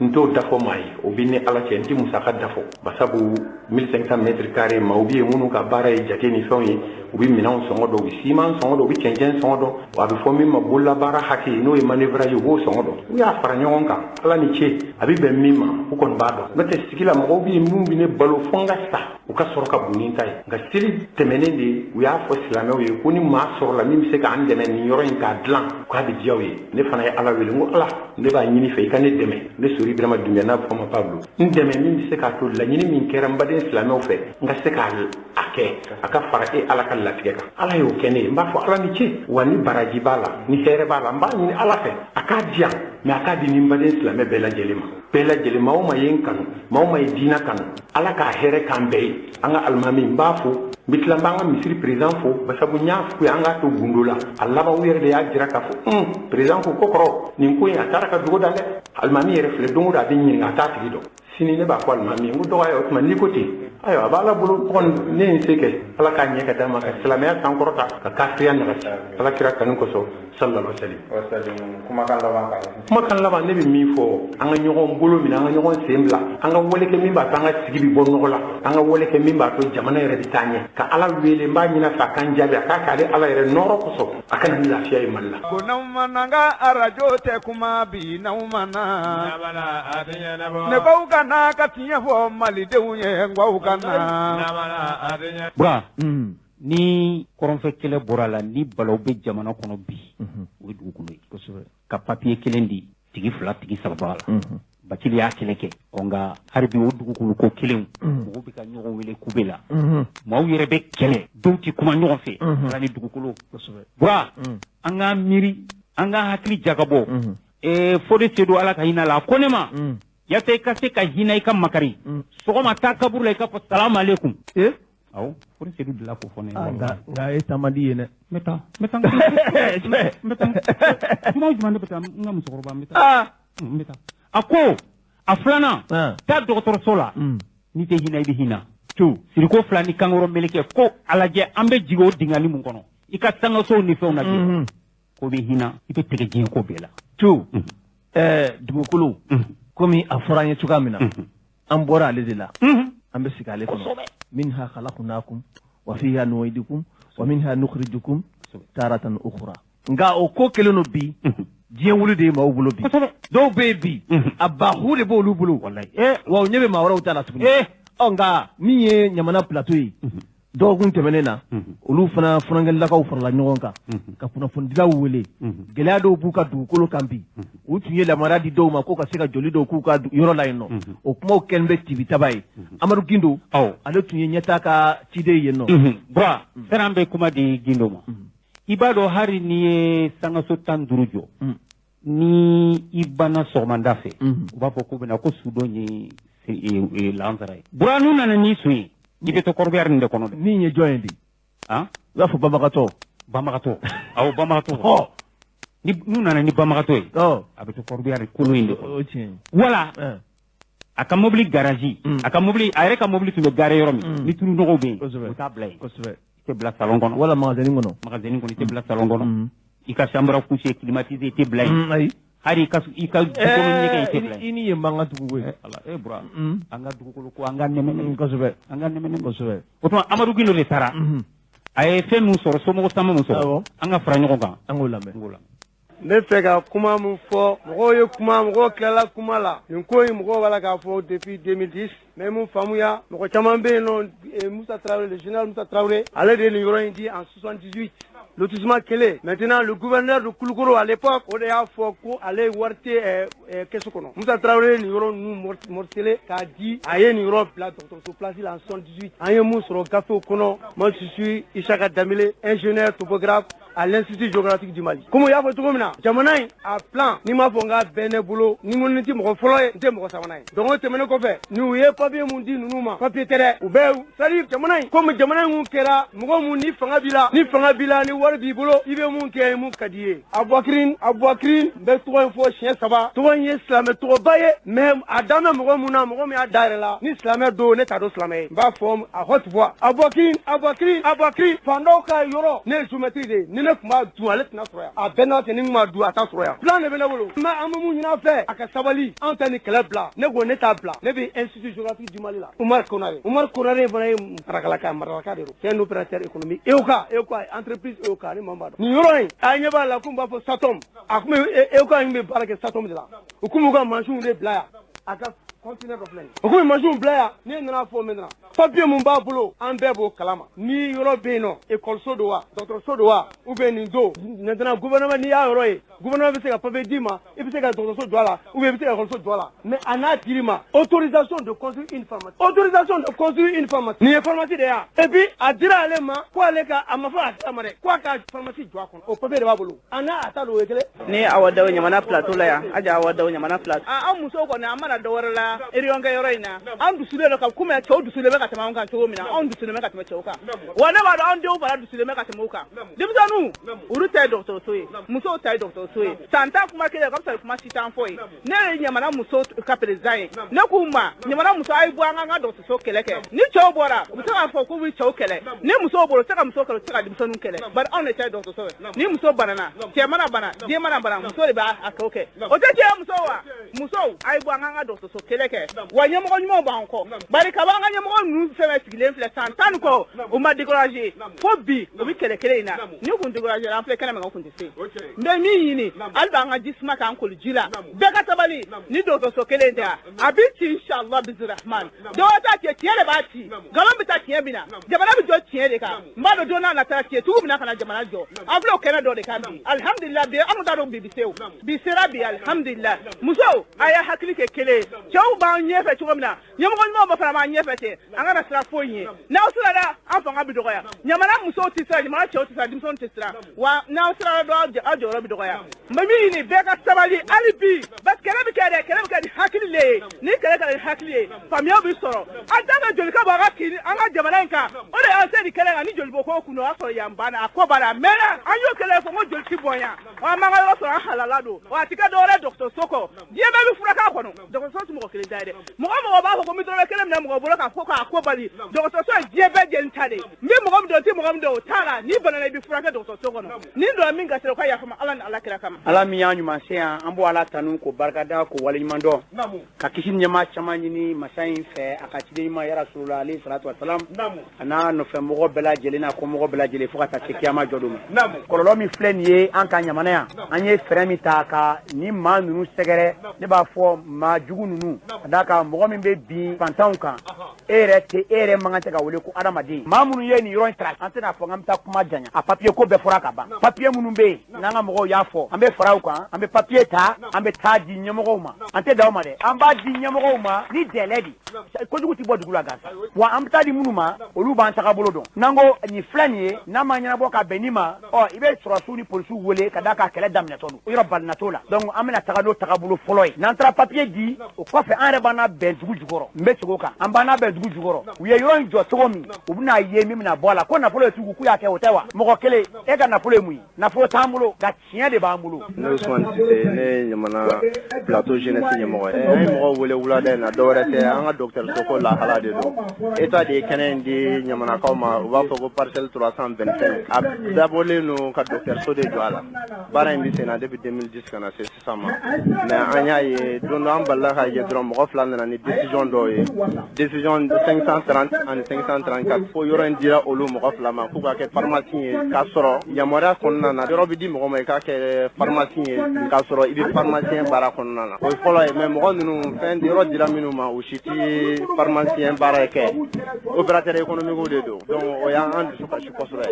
N t'o dafɔ maa ye, o bɛ ni Ala cɛ, n tɛ musaka dafɔ basabu 1500 mètres carrés maaw bɛ yen minnu ka baara ye jate ni fɛnw ye, u bɛ minɛnw sɔngɔ dɔn, u bɛ siman sɔngɔ dɔn, u bɛ cɛncɛn sɔngɔ dɔn, a bɛ fɔ min ma bololabaara hakɛ n'o ye manœuvrage ye, u b'o sɔngɔ dɔn. U y'a fara ɲɔgɔn kan, Ala ni ce, a bɛ bɛn min ma u kɔni b'a dɔn. N'o tɛ sigi la mɔgɔw bɛ yen minnu bɛ ne balo fo n ka sa u ka sɔrɔ ka bon ni n ta ye. Nka seli tɛmɛnen de u y'a fɔ silamɛw ye ko ni maa sɔrɔla min bɛ se k'an dɛmɛ nin yɔrɔ in k'a dilan k'a bɛ diya u ye. Ne fana ye Ala wele, n ko Ala ne b'a ɲini fɛ i ka ne dɛmɛ, ne Sori Ibrahima Dunbiya n'a bɛ fɔ ma Pablo, n dɛmɛ min bɛ se k'a to laɲini min kɛra n baden silamɛw fɛ n ka se k'a kɛ a ka fara e Ala ka latigɛ kan. Ala y'o kɛ ne ye, n b'a fɔ Ala ni ce, wa ni baraji b'a la ni hɛrɛ b'a la, n b'a ɲini Ala fɛ a k'a di yan mɛ a k'a di ni n baden silamɛ bɛɛ lajɛlen ma, bɛɛ lajɛlen, maa o maa ye n kanu, maa o maa ye diinɛ kanu, Ala k'a hɛrɛ k'an bɛɛ ye. An ka alimami n b'a fo, n bɛ tila n b'an ka misiri président fo basabu n y'a f'u ye an k'a to gundo la, a laban u yɛrɛ de y'a jira k'a fɔ président ko ko kɔrɔ nin ko in a taara ka dogo da dɛ. Alimami yɛrɛ filɛ don o don a bɛ ɲininka a t'a tigi dɔn. Sini ne b'a fɔ alimami n ko dɔgɔya o tuma n'i ko ten, ayiwa a b'Ala bolo, kɔni ne ye n se kɛ, Ala k'a ɲɛ ka d'a ma ka silamɛya sankɔrɔta ka kafiriya nagasi Ala kira kanu kosɔn sallallahu alaihi wasallam. Kumakan laban ne bɛ min fɔ, an ka ɲɔgɔn bolo minɛ, an ka ɲɔgɔn sen bila, an ka wale kɛ min b'a to an ka sigi bɛ bɔ nɔgɔ la, an ka wale kɛ min b'a to jamana yɛrɛ bɛ taa ɲɛ. Ka Ala wele, n b'a ɲini a fɛ a k'an jaabi, a k'a k'ale Ala yɛrɛ nɔrɔ kosɔn a ka na ni lafiya ye Mali la. Ko n'aw ma na n ka arajo tɛ kuma bi, n'aw ma na ne k'aw ka na ka tiɲɛ fɔ malidenw ye, n k'aw ka na. Bura, ni kɔrɔnfɛ kɛlɛ bɔra la, ni balaw bɛ jamana kɔnɔ bi, o ye dugukolo ye. Ka papiye kelen di tigi 2 tigi 3 la. Bacili y'a kɛlɛ kɛ, nka hali bi o dugukolo ko kelen, mɔgɔw bɛ ka ɲɔgɔn wele kube la, maaw yɛrɛ bɛ kɛlɛ, dɔw tɛ kuma ɲɔgɔn fɛ, ala ni dugukolo. Bura, an k'an miiri, an k'an hakili jagabɔ. Fode Sedu Ala ka hinɛ la, a ko ne ma, yasa i ka se ka hinɛ i ka makari, sɔgɔma taa kaburu la i ka fɔ salamu aleykum. Awɔ, Fode Sedu delila k'o fɔ ne ye. Nka e ta man di yen dɛ. N bɛ taa, n bɛ taa, n bɛ taa. Juma o juma ne bɛ taa n ka musokɔrɔba, n bɛ taa. N bɛ taa. A ko a filanan, taa dɔgɔtɔrɔso la, n'i tɛ hinɛ i bɛ hinɛ. Siriko 2 ni kankɔrɔ meleke ko a lajɛ an bɛ jigin o dingɛni mun kɔnɔ, i ka sangasow ni fɛnw lajɛ, ko bɛ hinɛ, i bɛ tigɛ diɲɛ ko bɛɛ la. Dugukolo, komi a fɔra an ye cogoya min na, an bɔra ale de la, an bɛ sigi ale kɔnɔ. Minha khalaqnakum wa fiha nu'idukum wa minha nukhrijukum taratan ukhra. Nka o ko kelen don bi, diɲɛ wuli de ye maaw bolo bi. Dɔw bɛ yen bi, a bahu de b'olu bolo. Wa u ɲɛ bɛ maa wɛrɛw ta la tuguni. Ɔ nka min ye Ɲamana plateau ye, dɔgɔkun tɛmɛnen na, olu fana funankɛlakaw farala ɲɔgɔn kan ka kunnafonidilaw wele. Gɛlɛya dɔw b'u ka dugukolo kan bi, u tun ye lamara di dɔw ma ko ka se ka joli dɔw k'u ka yɔrɔ la yen nɔ. O kumaw kɛlen bɛ tibitaba ye. Amadu Gindo, ale tun ye ɲɛtaa ka ciden yen nɔ. Bura, sani an bɛ kuma di Gindo ma, i b'a dɔn hali n'i ye sangaso 15 jɔ, ni i banna sɔgɔmada fɛ, u b'a fɔ k'u bɛna ko sudon ye lansara ye. Bura, n'u nana n'i sun ye, i bɛ to corbillard nin de kɔnɔ dɛ. Min ye jɔn ye bi? I b'a fɔ banbagatɔ. Banbagatɔ, awɔ, banbagatɔ. Ni n'u nana ni banbagatɔ ye, a bɛ to corbillard kolon in de kɔnɔ. Wala a ka mobili garage, a ka mobili, a yɛrɛ ka mobili tun bɛ garer yɔrɔ min, ni tulu nɔgɔw bɛ yen, u t'a bila yen. I tɛ bila salon kɔnɔ. Wala magasin kɔnɔ. Magasin kɔnɔ, i tɛ bila salon kɔnɔ. I ka chambre à coucher climatisée, i tɛ bila yen. Hali i ka dukolo ɲɛgɛn i tɛ bila yen. I ni yen man kan tugun koyi. Ala e bura an ka dugukolo ko an ka nɛmɛnɛmɛ kosɛbɛ. An ka nɛmɛnɛmɛ kosɛbɛ. O tuma Amadu Gindo de taara. A ye fɛn min sɔrɔ, somɔgɔ caman min sɔrɔ, an ka fara ɲɔgɔn kan. An k'o lamɛn. N bɛ fɛ ka kuma min fɔ, mɔgɔw ye kuma, mɔgɔw tilala kuma la. Nin ko in mɔgɔw b'a la k'a fɔ depuis 2010. Mais mun faamuya, mɔgɔ caman bɛ yen nɔ, Musa Traoré, le général Musa Traoré, ale de ye nin yɔrɔ in di en 78. Lotissement kelen. Maintenant le gouverneur de Kulukoro à l'époque, o de y'a fɔ ko ale wari tɛ kɛsu kɔnɔ. Musa Traoré ye nin yɔrɔ ninnu morcelé k'a di, a ye nin yɔrɔ bila dɔgɔtɔrɔso place la en 78. An ye mun sɔrɔ gafew kɔnɔ, moi je suis Isaka Damile, ingénieur topographe à l'Institut géographique du Mali. Comme u y'a fɔ cogo min na, jamana in a plan, n'i m'a fɔ n k'a bɛɛ ne bolo, ni ko ni tɛ mɔgɔ fɔlɔ ye, n tɛ mɔgɔ sabanan ye. Donc o tɛmɛnen kɔfɛ, ni u ye papier mun di ninnu ma, papier tɛ dɛ, u bɛ c'est à dire jamana in, comme jamana in kun kɛra mɔgɔ mun ni fanga b'i la, ni fanga b'i la, ni wari b'i bolo, i bɛ mun kɛ, mun ka di i ye. Aboubacrine, Aboubacrine, n bɛ tɔgɔ in fɔ siɲɛ 3. Tɔgɔ in ye silamɛ tɔgɔba ye, mais a dan bɛ mɔgɔ mun na, mɔgɔ min y'a da yɛrɛ la, ni silamɛ don, ne t'a dɔn silamɛ ye. N b'a fɔ à haute voix. Aboubacrine, Aboubacrine, Aboubacrine, fandaw ka yɔrɔ, ne ye géomètre de ye. Ni ne tun b'a dun, ale tɛna sɔrɔ yan. A bɛɛ n'a cɛ, ni n tun b'a dun, a t'a sɔrɔ yan. Plan de bɛ ne bolo. Mais an bɛ mun ɲini a fɛ, a ka sabali. Anw tɛ nin kɛlɛ bila. Ne ko ne t'a bila. Ne bɛ Institut géographique du Mali la. Umar Konare. Umar Konare fana ye Marakalaka, Marakalaka de don. C'est un opérateur économique. EOK, EOK, entreprise EOK, ni maa b'a dɔn. Nin yɔrɔ in, a ɲɛ b'a la ko n b'a fɔ Satom. A kun bɛ EOK in bɛ baara kɛ Satom de la. U kun b'u ka mansinw de bila yan. A ka conteneur dɔ filɛ nin ye. O kun bɛ mansinw bila yan. Ne nana fɔ maintenant. Papier mun b'a bolo, an bɛɛ b'o kalama. Ni yɔrɔ bɛ yen nɔ, école so don wa, dɔgɔtɔrɔso don wa, ou bien nin don. Maintenant gouvernement, n'i y'a yɔrɔ ye, gouvernement bɛ se ka papier d'i ma, i bɛ se ka dɔgɔtɔrɔso jɔ a la, ou bien i bɛ se ka école so jɔ a la. Mais a n'a dir'i ma, autorisation de construire une pharmacie. Autorisation de construire une pharmacie. Nin ye pharmacie de ye wa? Et puis a dira ale ma ko ale ka, a ma fɔ a dira ma dɛ, ko a ka pharmacie jɔ a kɔnɔ. O papier de b'a bolo. A n'a a ta don, o ye kelen. Ni Awa Daw Ɲamana plateau la yan, Aja Awa Daw Ɲamana plateau. An musow kɔni, an mana dɔ wɛrɛ la réunion kɛ yɔrɔ in na, an dusulen don ka komi cɛw dusulen bɛ ka tɛmɛ anw kan cogo min na, anw dusulen bɛ ka tɛmɛ cɛw kan. Wa ne b'a dɔn anw denw fana dusulen bɛ ka tɛmɛ u kan. Denmisɛnninw, olu ta ye dɔgɔtɔrɔso ye, musow ta ye dɔgɔtɔrɔso ye. San ta kuma kelen, ka fisa kuma si t'an fɔ ye. Ne ye Ɲamana muso ka président ye. Ne k'u ma, Ɲamana muso, a ye bɔ an ka dɔgɔtɔrɔso kɛlɛ kɛ. Ni cɛw bɔra, u bɛ se k'a fɔ k'u bɛ cɛw kɛlɛ. Ni musow bɔra, u tɛ se ka muso kɛlɛ, u tɛ se ka denmisɛnninw kɛlɛ. Bari anw de ta ye dɔgɔtɔrɔso ye. Ni muso banana, cɛ mana bana, den mana bana, muso de b'a tɔ kɛ. O tɛ tiɲɛ musow wa? Musow, a ye bɔ an ka dɔgɔtɔrɔso kɛlɛ kɛ. Wa ɲɛmɔgɔ ɲumanw b'an kɔ. Bari kaban an ka ɲɛmɔgɔ ninnu fɛn fɛn sigilen filɛ san 10 kɔ, u ma découragé. Fo bi, u bɛ kɛlɛ kelen in na. Ni kun découragé, an filɛ kɛnɛ min kan, o kun tɛ se. N bɛ min ɲini, hali b'an ka ji suma k'an koli ji la. Bɛɛ ka sabali, ni dɔgɔtɔrɔso kelen tɛ, a bɛ ci inshallah bizirahman. Dɔwɛrɛ t'a tiɲɛ, tiɲɛ de b'a ci. Nkalon bɛ taa tiɲɛ bɛ na. Jamana bɛ jɔ tiɲɛ de kan. N b'a dɔn don n'a nata tiɲɛtigiw bɛ na ka na jamana jɔ. An filɛ o kɛnɛ dɔ de kan bi. Alhamdulillah bi, an t'a dɔn bi bɛ se o. Bi sera bi, alhamdulillah. Musow, a y'a hakili kɛ kelen ye. Cɛw b'an ɲɛfɛ cogo min na, ɲɛmɔgɔ ɲumanw fana b'an ɲɛfɛ ten. An kana siran foyi ɲɛ. N'aw siranna, an fanga bɛ dɔgɔya. Ɲamana musow tɛ siran, ɲamana cɛw tɛ siran, denmisɛnninw tɛ siran. Wa n'aw siranna dɔrɔn, aw jɔyɔrɔ bɛ dɔgɔya. N bɛ min ɲini, bɛɛ ka sabali hali bi. Parce que kɛlɛ bɛ kɛ dɛ, kɛlɛ bɛ kɛ ni hakili le ye. Ni kɛlɛ kɛra ni hakili ye, faamuya bɛ sɔrɔ. An t'a fɛ joli ka bɔ an ka kin, an ka jamana in kan. O de y'an se nin kɛlɛ kan, ni joli bɔ ko kun don, o y'a sɔrɔ yan banna, a ko banna, a mɛnna. An y'o kɛlɛ fɔ, n ko joli ti bɔn yan. An b'an ka yɔrɔ sɔrɔ, an halala don. Wa a ti kɛ dɔwɛrɛ dɔgɔtɔrɔso kɔ. Diɲɛ bɛɛ bɛ furakɛ a kɔnɔ. Dɔgɔtɔrɔso tɛ mɔgɔ kelen ta ye dɛ. Mɔgɔ mɔgɔ b'a fɔ ko n bɛ dɔrɔmɛ kelen minɛ mɔgɔ bolo k'a fɔ k'a ko bali. Dɔgɔtɔrɔso ye diɲɛ bɛɛ jɛni ta de ye. N bɛ mɔgɔ min dɔn, n tɛ mɔgɔ min dɔn, o t'a la. N'i banana, i bɛ furakɛ dɔgɔtɔrɔso kɔnɔ. Ni donna min gasi la, o ka yafa ma Ala ni Ala kira kama. Ala min y'an ɲuman se yan, an b'o Ala tanu k'o barikada k'o waleɲuman dɔn. Ka kisi ni ɲɛma caman ɲini masa in fɛ, a ka ciden ɲuman ya Rasulullah alayhi salatu wa salam, a n'a nɔfɛ mɔgɔ bɛɛ lajɛlen n'a kɔmɔgɔ bɛɛ lajɛlen fo ka taa se kiyama jɔ don ma. Kɔlɔlɔ min filɛ nin ye an ka ɲamana yan, an ye fɛɛrɛ min ta ka ni maa ninnu sɛgɛrɛ, ne b'a fɔ maa jugu ninnu, ka d'a kan mɔgɔ min bɛ bin fantanw kan, e yɛrɛ tɛ, e yɛrɛ man kan tɛ ka wele ko adamaden. Maa minnu ye nin yɔrɔ in ta, an tɛna fɔ k'an bɛ taa kuma janya. A papier ko bɛɛ fɔra ka ban. Papier minnu bɛ yen, n'an ka mɔgɔw y'a fɔ, an bɛ fara u kan, an bɛ papier ta, an bɛ taa di ɲɛmɔgɔw ma. An tɛ dan o ma dɛ, an b'a di ɲɛmɔgɔw ma ni délai de. Kojugu tɛ bɔ dugu la gansan. Wa an bɛ taa di minnu ma, olu b'an tagabolo dɔn. N'an ko nin filɛ nin ye, n'a ma ɲɛnabɔ ka bɛn nin ma, ɔ i bɛ sɔrɔdasiw ni polisiw wele ka d'a kan kɛlɛ daminɛtɔ don. O yɔrɔ balina t'o la. Donc an bɛna taga n'o tagabolo fɔlɔ ye. N'an taara papier di, o kɔfɛ an yɛrɛ b'an bɛn dugu jukɔrɔ. N bɛ segin o kan, an b'an bɛn dugu jukɔrɔ. kɔrɔ. U ye yɔrɔ in jɔ cogo min, u bɛna ye min bɛna bɔ a la. Ko nafolo ye tugu k'u y'a kɛ, o tɛ wa? Mɔgɔ kelen, e ka nafolo ye mun ye? Nafolo t'an bolo, nka tiɲɛ de b'an bolo. Ne Ousmane Cissé, ne ye Ɲamana plateau jeunesse ɲɛmɔgɔ ye. An ye mɔgɔw wele wulada in na, dɔwɛrɛ tɛ, an ka dɔgɔtɔrɔso ko lahala de don. État de ye kɛnɛ in di Ɲamanakaw ma, u b'a fɔ ko parcelle 325. A dabɔlen don ka dɔgɔtɔrɔso de jɔ a la. Baara in bɛ sen na depuis 2010 ka na se sisan ma. Mais an y'a ye don dɔ an balila k'a ye dɔrɔn mɔgɔ fila nana ni décision dɔw ye. Décision 530 ani 534 ko yɔrɔ in dira olu mɔgɔ fila ma k'u k'a kɛ pharmacie ye, k'a sɔrɔ yamaruya kɔnɔna na yɔrɔ bɛ di mɔgɔ ma i k'a kɛ pharmacie ye k'a sɔrɔ i bɛ pharmacien baara kɔnɔna na. O ye fɔlɔ ye, mais mɔgɔ ninnu fɛn yɔrɔ dira minnu ma u si tɛ pharmacien baara kɛ, opérateur économique de don. Donc o y'an dusu kasi kosɛbɛ.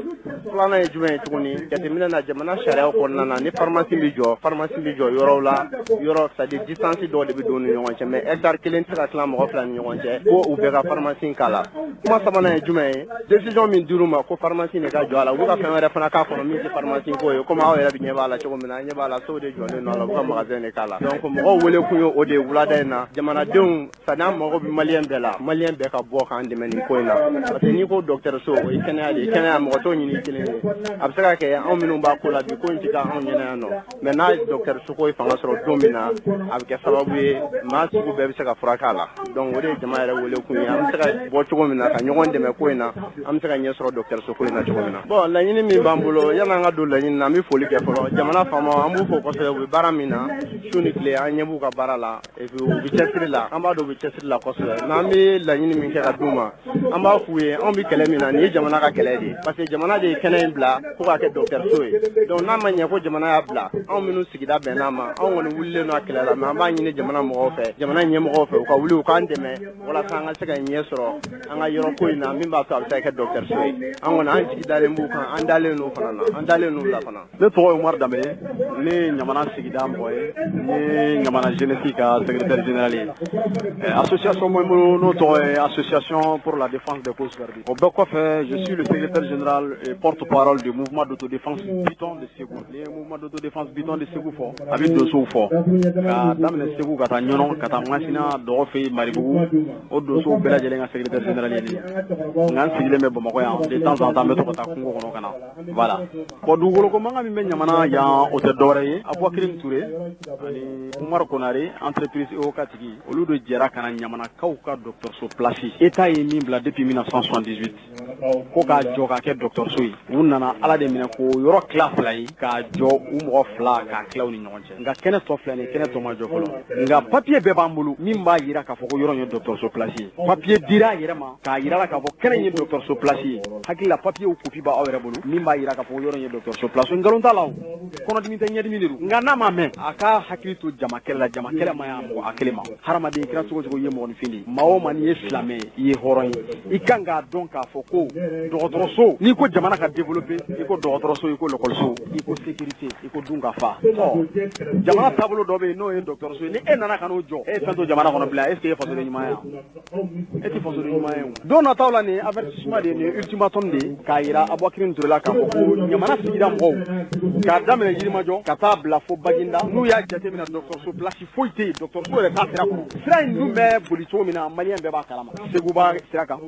Filanan ye jumɛn ye tuguni, jateminɛ na jamana sariyaw kɔnɔna na ni pharmacie bɛ jɔ, pharmacie bɛ jɔ yɔrɔw la, yɔrɔ c'est à dire distance dɔw de bɛ don u ni ɲɔgɔn cɛ, mais hectare kelen tɛ se ka tila mɔgɔ fila ni ɲɔgɔn cɛ ko u bɛɛ ka pharmacie k'a la. Kuma sabanan ye jumɛn ye, décision min dir'u ma ko pharmacie de ka jɔ a la, u bɛ ka fɛn wɛrɛ fana k'a kɔnɔ min tɛ pharmacie ko ye, komi aw yɛrɛ bɛ ɲɛ b'a la cogo min na, an ɲɛ b'a la sow de jɔlen don a la, u bɛ ka magasin de k'a la. Donc mɔgɔw wele kun ye o de ye wulada in na. Jamanadenw c'est à dire an mago bɛ maliyɛn bɛɛ la, maliyɛn bɛɛ ka bɔ k'an dɛmɛ nin ko in na, parce que n'i ko dɔgɔtɔrɔso o ye kɛnɛya de ye, kɛnɛya mɔgɔ t'o ɲini kelen ye. A bɛ se ka kɛ anw minnu b'a ko la bi ko in tɛ kɛ anw ɲɛna yan nɔ, mais n'a dɔgɔtɔrɔso ko ye fanga sɔrɔ don min na, a bɛ kɛ sababu ye maa sugu bɛɛ bɛ se ka furakɛ a la. Donc o de ye jama yɛrɛ wele kun ye, an bɛ se ka bɔ cogo min na ka ɲɔgɔn dɛmɛ ko in na, an bɛ se ka ɲɛ sɔrɔ dɔgɔtɔrɔso ko in na cogo min na. Bon, laɲini min b'an bolo, yan'an ka don laɲini na, an bɛ foli kɛ fɔlɔ jamana faamaw, an b'u fo kosɛbɛ, u bɛ baara min na su ni tile, an ɲɛ b'u ka baara la et puis u bɛ cɛsiri la, an b'a dɔn u bɛ cɛsiri la kosɛbɛ. Mais an bɛ laɲini min kɛ ka d'u ma, an b'a f'u ye anw bɛ kɛlɛ min na, nin ye jamana ka kɛlɛ de ye, parce que jamana de ye kɛnɛ in bila ko k'a kɛ dɔgɔtɔrɔso ye. Donc n'a ma ɲɛ ko jamana y'a bila, anw minnu sigida bɛnn'a ma, anw kɔni wulilen don a kɛlɛ la, mais an b'a ɲini jamana mɔgɔw fɛ, jamana ɲɛmɔgɔw fɛ, u ka wuli u k'an dɛmɛ walasa an ka se ka ɲɛ sɔrɔ an ka yɔrɔ ko in na min b'a to a bɛ se ka kɛ dɔgɔtɔrɔso ye. An kɔni an jigi dalen b'u kan, an dalen n'u fana na, an dalen n'u la fana. Ne tɔgɔ ye Umaru Danbele, ne ye Ɲamana sigida mɔgɔ ye, ne ye Ɲamana jeunesse ka secrétaire général ye. Association min bolo n'o tɔgɔ ye Association pour la défense des causes perdues. O bɛɛ kɔfɛ, je suis le secrétaire général et porte-parole du mouvement d'autodéfense Biton de Ségou. N'i ye mouvement d'autodéfense Biton de Ségou fɔ, a bɛ donsow fɔ ka daminɛ Ségou ka taa Ɲɔnɔ, ka taa Masina, Dɔgɔfe, Maribugu, o donsow bɛɛ lajɛlen ka secrétaire général ye ne ye. Nka n sigilen bɛ Bamakɔ yan, de temps en temps n bɛ to ka taa kungo kɔnɔ ka na. Voilà. Bon, dugukolo ko mankan min bɛ Ɲamana yan, o tɛ dɔwɛrɛ ye, Aboubacrine Touré ani Umaru Konare, entreprise EOK tigi, olu de jɛra ka na Ɲamanakaw ka dɔgɔtɔrɔso place. État ye min bila depuis 1978 ko k'a jɔ k'a kɛ dɔgɔtɔrɔso ye, u nana Ala de minɛ k'o yɔrɔ tila fila ye, k'a jɔ u mɔgɔ fila k'a tila u ni ɲɔgɔn cɛ. Nka kɛnɛ tɔ filɛ nin ye, kɛnɛ tɔ ma jɔ fɔlɔ, nka papier bɛɛ b'an bolo min b'a jira k'a fɔ ko yɔrɔ in ye dɔgɔtɔrɔso place ye. Papier dira a yɛrɛ ma k'a jira la k'a fɔ kɛnɛ in ye dɔgɔtɔrɔso place ye. Hakili la papier copie b'aw yɛrɛ bolo min b'a jira k'a fɔ ko yɔrɔ in ye dɔgɔtɔrɔso place ye. Nkalon t'a la, o kɔnɔdimi tɛ, ɲɛdimi de don. Nka n'a ma mɛn, a ka hakili to jama kɛlɛ la, jama kɛlɛ ma ɲi mɔgɔ a kelen ma. Hadamaden kɛra cogo cogo, i ye mɔgɔninfin de ye, maa o maa n'i ye silamɛ ye, i ye hɔrɔn ye, i kan k'a dɔn k'a fɔ ko dɔgɔtɔrɔso, n'i ko jamana ka développer, i ko dɔgɔtɔrɔso, i ko lɔkɔliso, i ko sécurité, i ko dun ka fa. Ɔ jamana taabolo dɔ bɛ yen n'o ye dɔgɔtɔrɔso ye, ni e nana ka n'o jɔ, e ye fɛn to jamana kɔnɔ bilen, est ce que e ye fasoden ɲuman ye wa? E tɛ fasoden ɲuman ye o. Don nataw la, nin ye avertissement de ye, nin ye ultimatum de ye k'a jira Aboubacrine Touré la k'a fɔ ko Ɲamana sigida mɔgɔw, k'a daminɛ Yirimajɔ ka taa bila fo Baginda, n'u y'a jateminɛ dɔgɔtɔrɔso place foyi tɛ yen, dɔgɔtɔrɔso yɛrɛ t'a sira kɔnɔ. Sira in dun bɛ boli cogo min na, maliyɛn bɛɛ b'a kalama. Segu b'a sira kan,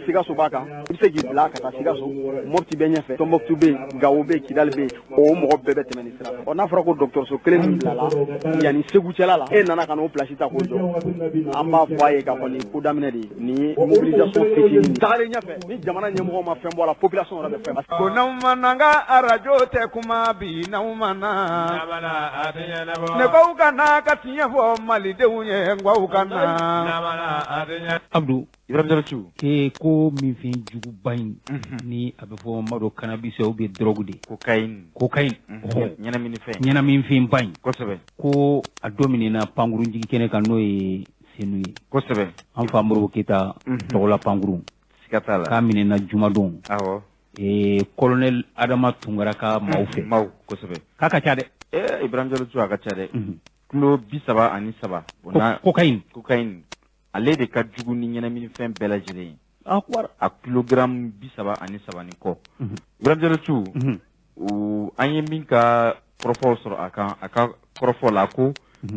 Sikaso b'a kan, i bɛ se k'i bila ka taa Sikaso, Mopti bɛ ɲɛfɛ, Tɔnbɔkutu bɛ yen, Gawo bɛ yen, Kidali bɛ yen, o mɔgɔ bɛɛ bɛ tɛmɛ nin sira fɛ. Ɔ n'a fɔra ko dɔgɔtɔrɔso kelen min bilala yanni Segu cɛla la, e nana ka n'o place ta k'o jɔ, an b'a fɔ a ye k'a fɔ nin ko daminɛ de ye, nin ye mobilisation fitinin tagalen ɲɛfɛ, ni jamana ɲɛmɔgɔw ma fɛn bɔ a la, population yɛrɛ bɛ fɛn. Ko n'aw ma na n ka arajo tɛ kuma bi, n'aw ma na ne k'aw ka na ka tiɲɛ fɔ malidenw ye, n k'aw ka na. Abdou Ibrahim Diallo. Ko min fɛn juguba in ni a bɛ fɔ ma dɔ cannabis ou bien drogue de. Cocaïne. Cocaïne. Ɲɛnaminifɛn. Ɲɛnaminifɛnba in. Kosɛbɛ. Ko a don minɛna pankurunjigi kɛnɛ kan n'o ye Senu ye. Kosɛbɛ. An fa Modibo Keyita tɔgɔla pankurun. Siga t'a la. K'a minɛna jumadon. Awɔ. Colonel Adama Tunkara ka maaw fɛ. Maaw kosɛbɛ. K'a ka ca dɛ. Ibrahim Diallo, a ka ca dɛ. Kilo 33. Cocaïne. Cocaïne. Ale de ka jugu ni ɲɛnaminifɛn bɛɛ lajɛlen ye. A kilogramme 33 ni kɔ. Ibrahim Diallo, an ye min ka kɔrɔfɔw sɔrɔ a kan, a ka kɔrɔfɔ la ko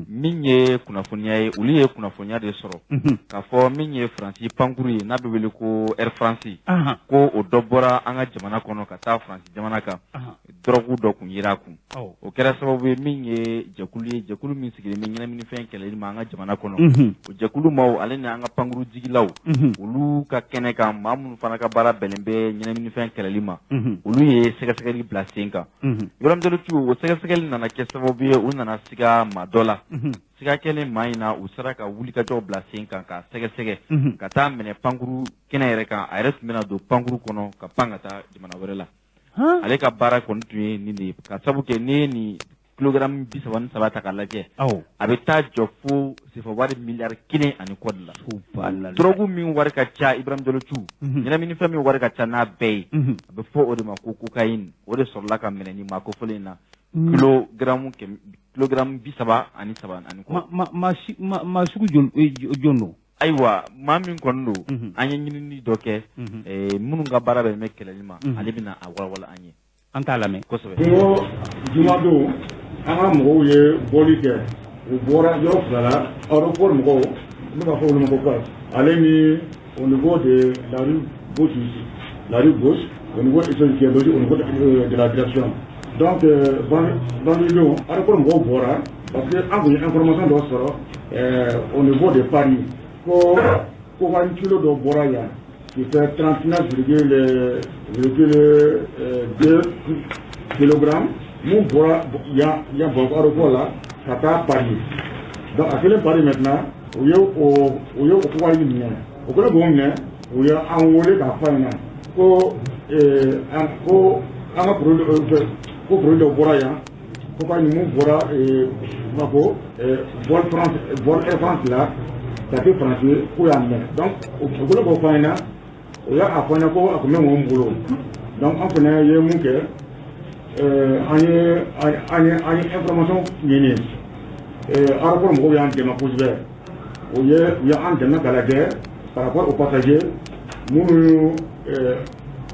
Min ye kunnafoniya ye, olu ye kunnafoniya de sɔrɔ k'a fɔ min ye Faransi pankuru ye n'a bɛ wele ko Air France, ko o dɔ bɔra an ka jamana kɔnɔ ka taa Faransi jamana kan, dɔrɔgu dɔ kun yera a kun. O kɛra sababu ye min ye jɛkulu ye, jɛkulu min sigilen bɛ ɲɛnaminifɛn kɛlɛli ma an ka jamana kɔnɔ. O jɛkulu maaw ale ni an ka pankuru jigilaw, olu ka kɛnɛ kan, maa minnu fana ka baara bɛnnen bɛ ɲɛnaminifɛn kɛlɛli ma, olu ye sɛgɛsɛgɛli bila sen kan. Ibrahim Jalo, o sɛgɛsɛgɛli nana kɛ sababu ye, u nana siga maa dɔ la. Siga kɛlen maa in na, u sera ka wulikajɔw bila sen kan k'a sɛgɛsɛgɛ ka taa minɛ pankuru kɛnɛ yɛrɛ kan. A yɛrɛ tun bɛna don pankuru kɔnɔ ka pan ka taa jamana wɛrɛ la. Ale ka baara kɔni tun ye nin de ye, ka sabu kɛ n'i ye nin kilogramme 33 ta k'a lajɛ, a bɛ taa jɔ fo sefa wari miliyari 1 ani kɔ de la. Dɔrɔgu min wari ka ca, Ibrahim Jalo Cu, ɲɛnaminifɛn min wari ka ca n'a bɛɛ ye, a bɛ fɔ o de ma ko cocaïne. O de sɔrɔla ka minɛ nin maa kofɔlen in na, kilogramme 33 ani kɔ. Maa sugu jɔn don? Ayiwa, maa min kɔni don, an ye ɲinini dɔ kɛ, minnu ka baara bɛn bɛ kɛlɛli ma, ale bɛna a walawala an ye. An t'a lamɛn. Kosɛbɛ. Ko jumadon, an ka mɔgɔw ye bɔli kɛ, u bɔra yɔrɔ fila la, aéroport mɔgɔw, ne b'a fɔ olu ma ko quoi, ale ni au niveau de la rue gauche ici, la rue gauche, au niveau qui est logé au niveau de la direction. Donc vendredi don, aéroport mɔgɔw bɔra parce que an kun ye information dɔ sɔrɔ au niveau de Paris ko cocaïne kilo dɔ bɔra yan qui fait 39,2 kilogrammes mun bɔra yan Bamakɔ aéroport la ka taa Paris. Donc a kɛlen Paris maintenant, u ye o cocaïne minɛ. O kɛlen k'o minɛ, u ye an wele k'a fɔ an ɲɛna ko an ka produit ko produit dɔ bɔra yan, cocaïne mun bɔra Bamakɔ vol France, vol Air France la ka kɛ Faransi k'u y'a minɛ. Donc o kɛlen k'o fɔ an ɲɛna, o y'a fɔ an ɲɛna ko a tun bɛ mɔgɔ min bolo. Donc an fana ye mun kɛ, an ye information ɲini. Aéroport mɔgɔw y'an dɛmɛ kosɛbɛ. U y'an dɛmɛ k'a lajɛ par rapport aux passagers minnu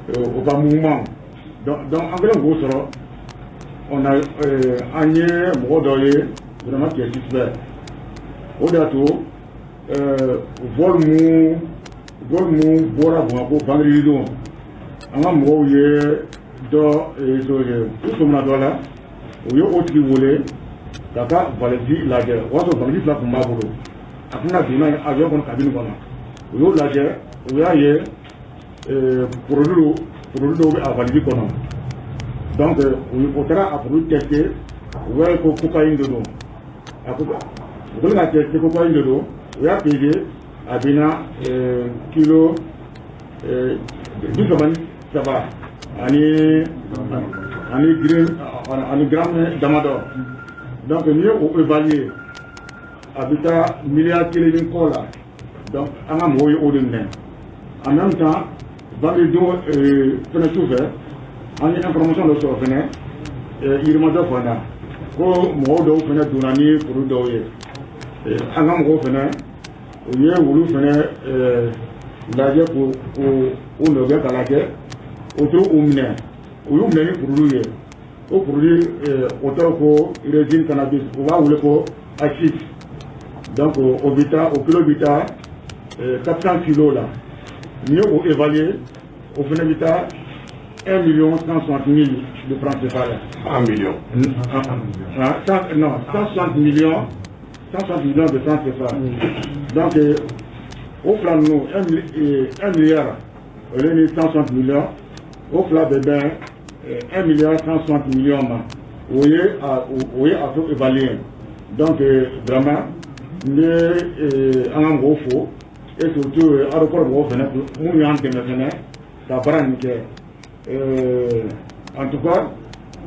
u ka mouvement. Donc an kɛlen k'o sɔrɔ, on a an ye mɔgɔ dɔ ye vraiment qui est suspect. O de y'a to vol mun bɔra Bamakɔ vendredi don, an ka mɔgɔw ye dɔ u sɔmina dɔ la, u ye o tigi wele k'a ka valise lajɛ. O y'a sɔrɔ valise fila tun b'a bolo, a tɛna don n'a ye avion kɔnɔ, cabine kɔnɔ. U y'o lajɛ, u y'a ye produit dɔw bɛ a valise kɔnɔ. Donc o taara a produit testé, u y'a ye ko cocaïne de don. A ko u kɛlen k'a testé, cocaïne de don, u y'a pesé, a bɛna kilo 33 ani gramme damadɔ. Donc n'i ye o évaluer, a bɛ taa miliyari 1 ni kɔ la. Donc an ka mɔgɔw ye o de minɛ. En même temps, vendredi don fɛnɛ su fɛ, an ye information dɔ sɔrɔ fɛnɛ Yirimajɔ fan na, ko mɔgɔw dɔw fɛnɛ donna ni produit dɔw ye. An ka mɔgɔw fɛnɛ, u ye olu fɛnɛ lajɛ k'u nɔgɛ k'a lajɛ, o t'u minɛ. U y'u minɛ ni produit ye. O produit o tɔgɔ ko résine cannabis, u b'a wele ko hashish. Donc o bɛ taa, o kilo bɛ taa 400 kilos la. N'i ye o évaluer, o fɛnɛ bɛ taa 1 160 000 de francs CFA la. 1 million. Non, 160 millions, 160 millions de francs CFA. Donc o fila ninnu, 1 milliard o ni 160 millions, o fila bɛ bɛn 1 milliard 160 millions ma. O ye a taux évalué. Donc vraiment n bɛ an ka mɔgɔw fo, et surtout aéroport mɔgɔw fɛnɛ minnu y'an dɛmɛ fɛnɛ ka baara nin kɛ. En tout cas,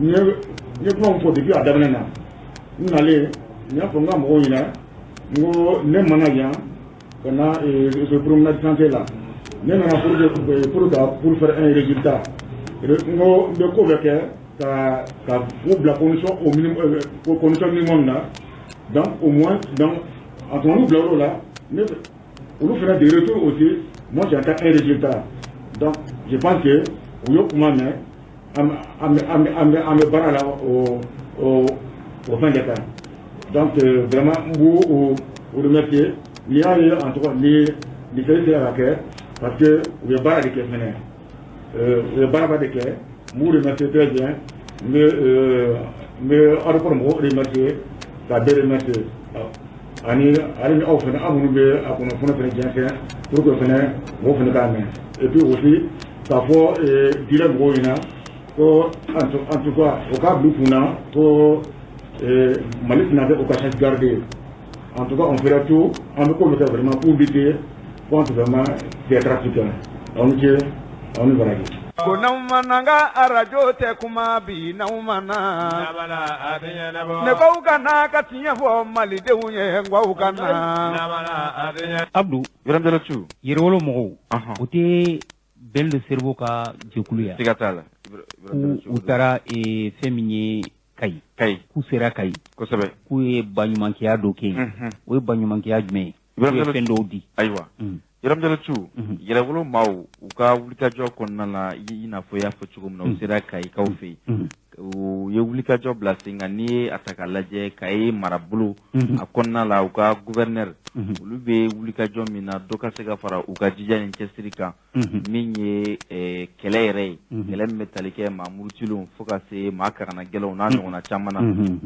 n ye kuma min fɔ depuis a daminɛ na, n nalen n y'a fɔ n ka mɔgɔw ɲɛna, n ko ne mana yan ka na promenade santé la, ne nana pour faire un résultat. N ko n bɛ ko bɛɛ kɛ ka u bila condition au minimum, condition minimum na. Donc au moins, donc en tout cas, n'u bila o la, ne olu fana de retour aussi, moi j'attends un résultat. Donc je pense que u y'o kuma mɛn, an bɛ baara la o fɛn de kan. Donc vraiment n b'u o remercier. N'i y'a ye en tout cas ni seli sera ka kɛ parce que u ye baara de kɛ fɛnɛ, u ye baaraba de kɛ. N b'u remercier très bien. N bɛ aéroport mɔgɔw remercier, ka bɛɛ remercier, ani hali aw fɛnɛ, aw minnu bɛ a kunnafoni fɛnɛ jɛnsɛn pour que fɛnɛ mɔgɔw fɛnɛ k'a mɛn. Et puis aussi k'a fɔ diinɛ mɔgɔw ɲɛna ko en tout cas o k'a bila u kunna ko Mali tɛna kɛ u ka chasse gardée. En tout cas on fera tout, an bɛ ko min kɛ vraiment pour lutter contre vraiment ces trafiquants. Aw ni ce, aw ni baraji. Ko n'aw ma na n ka arajo tɛ kuma bi, n'aw ma na ne ko ka na ka tiɲɛ fɔ malidenw ye, n ko ka na. Abdou Ibrahim Diallo Thiou, Yɛrɛwolo mɔgɔw, o tɛ Ben le Cerveau ka jɛkulu ya? Siga t'a la. U taara fɛn min ye Kayi. Kayi. K'u sera Kayi. Kosɛbɛ. K'u ye baɲumankɛya dɔ kɛ yen. O ye baɲumankɛya jumɛn ye? U ye fɛn dɔw di. Ayiwa. Ibrahim Diallo Thiou, Yɛrɛwolo maaw u ka wulikajɔ kɔnɔna la, i n'a fɔ i y'a fɔ cogo min na, u sera Kayikaw fɛ yen. U ye wulikajɔ bila sen kan. N'i ye a ta k'a lajɛ, Kayi marabolo a kɔnɔna la, u ka gouverneur, olu bɛ wulikajɔ min na, dɔ ka se ka fara u ka jija ni cɛsiri kan, min ye kɛlɛ yɛrɛ ye, kɛlɛ min bɛ tali kɛ maa murutilenw fo ka se maa karana gɛlɛnw n'a ɲɔgɔnna caman na,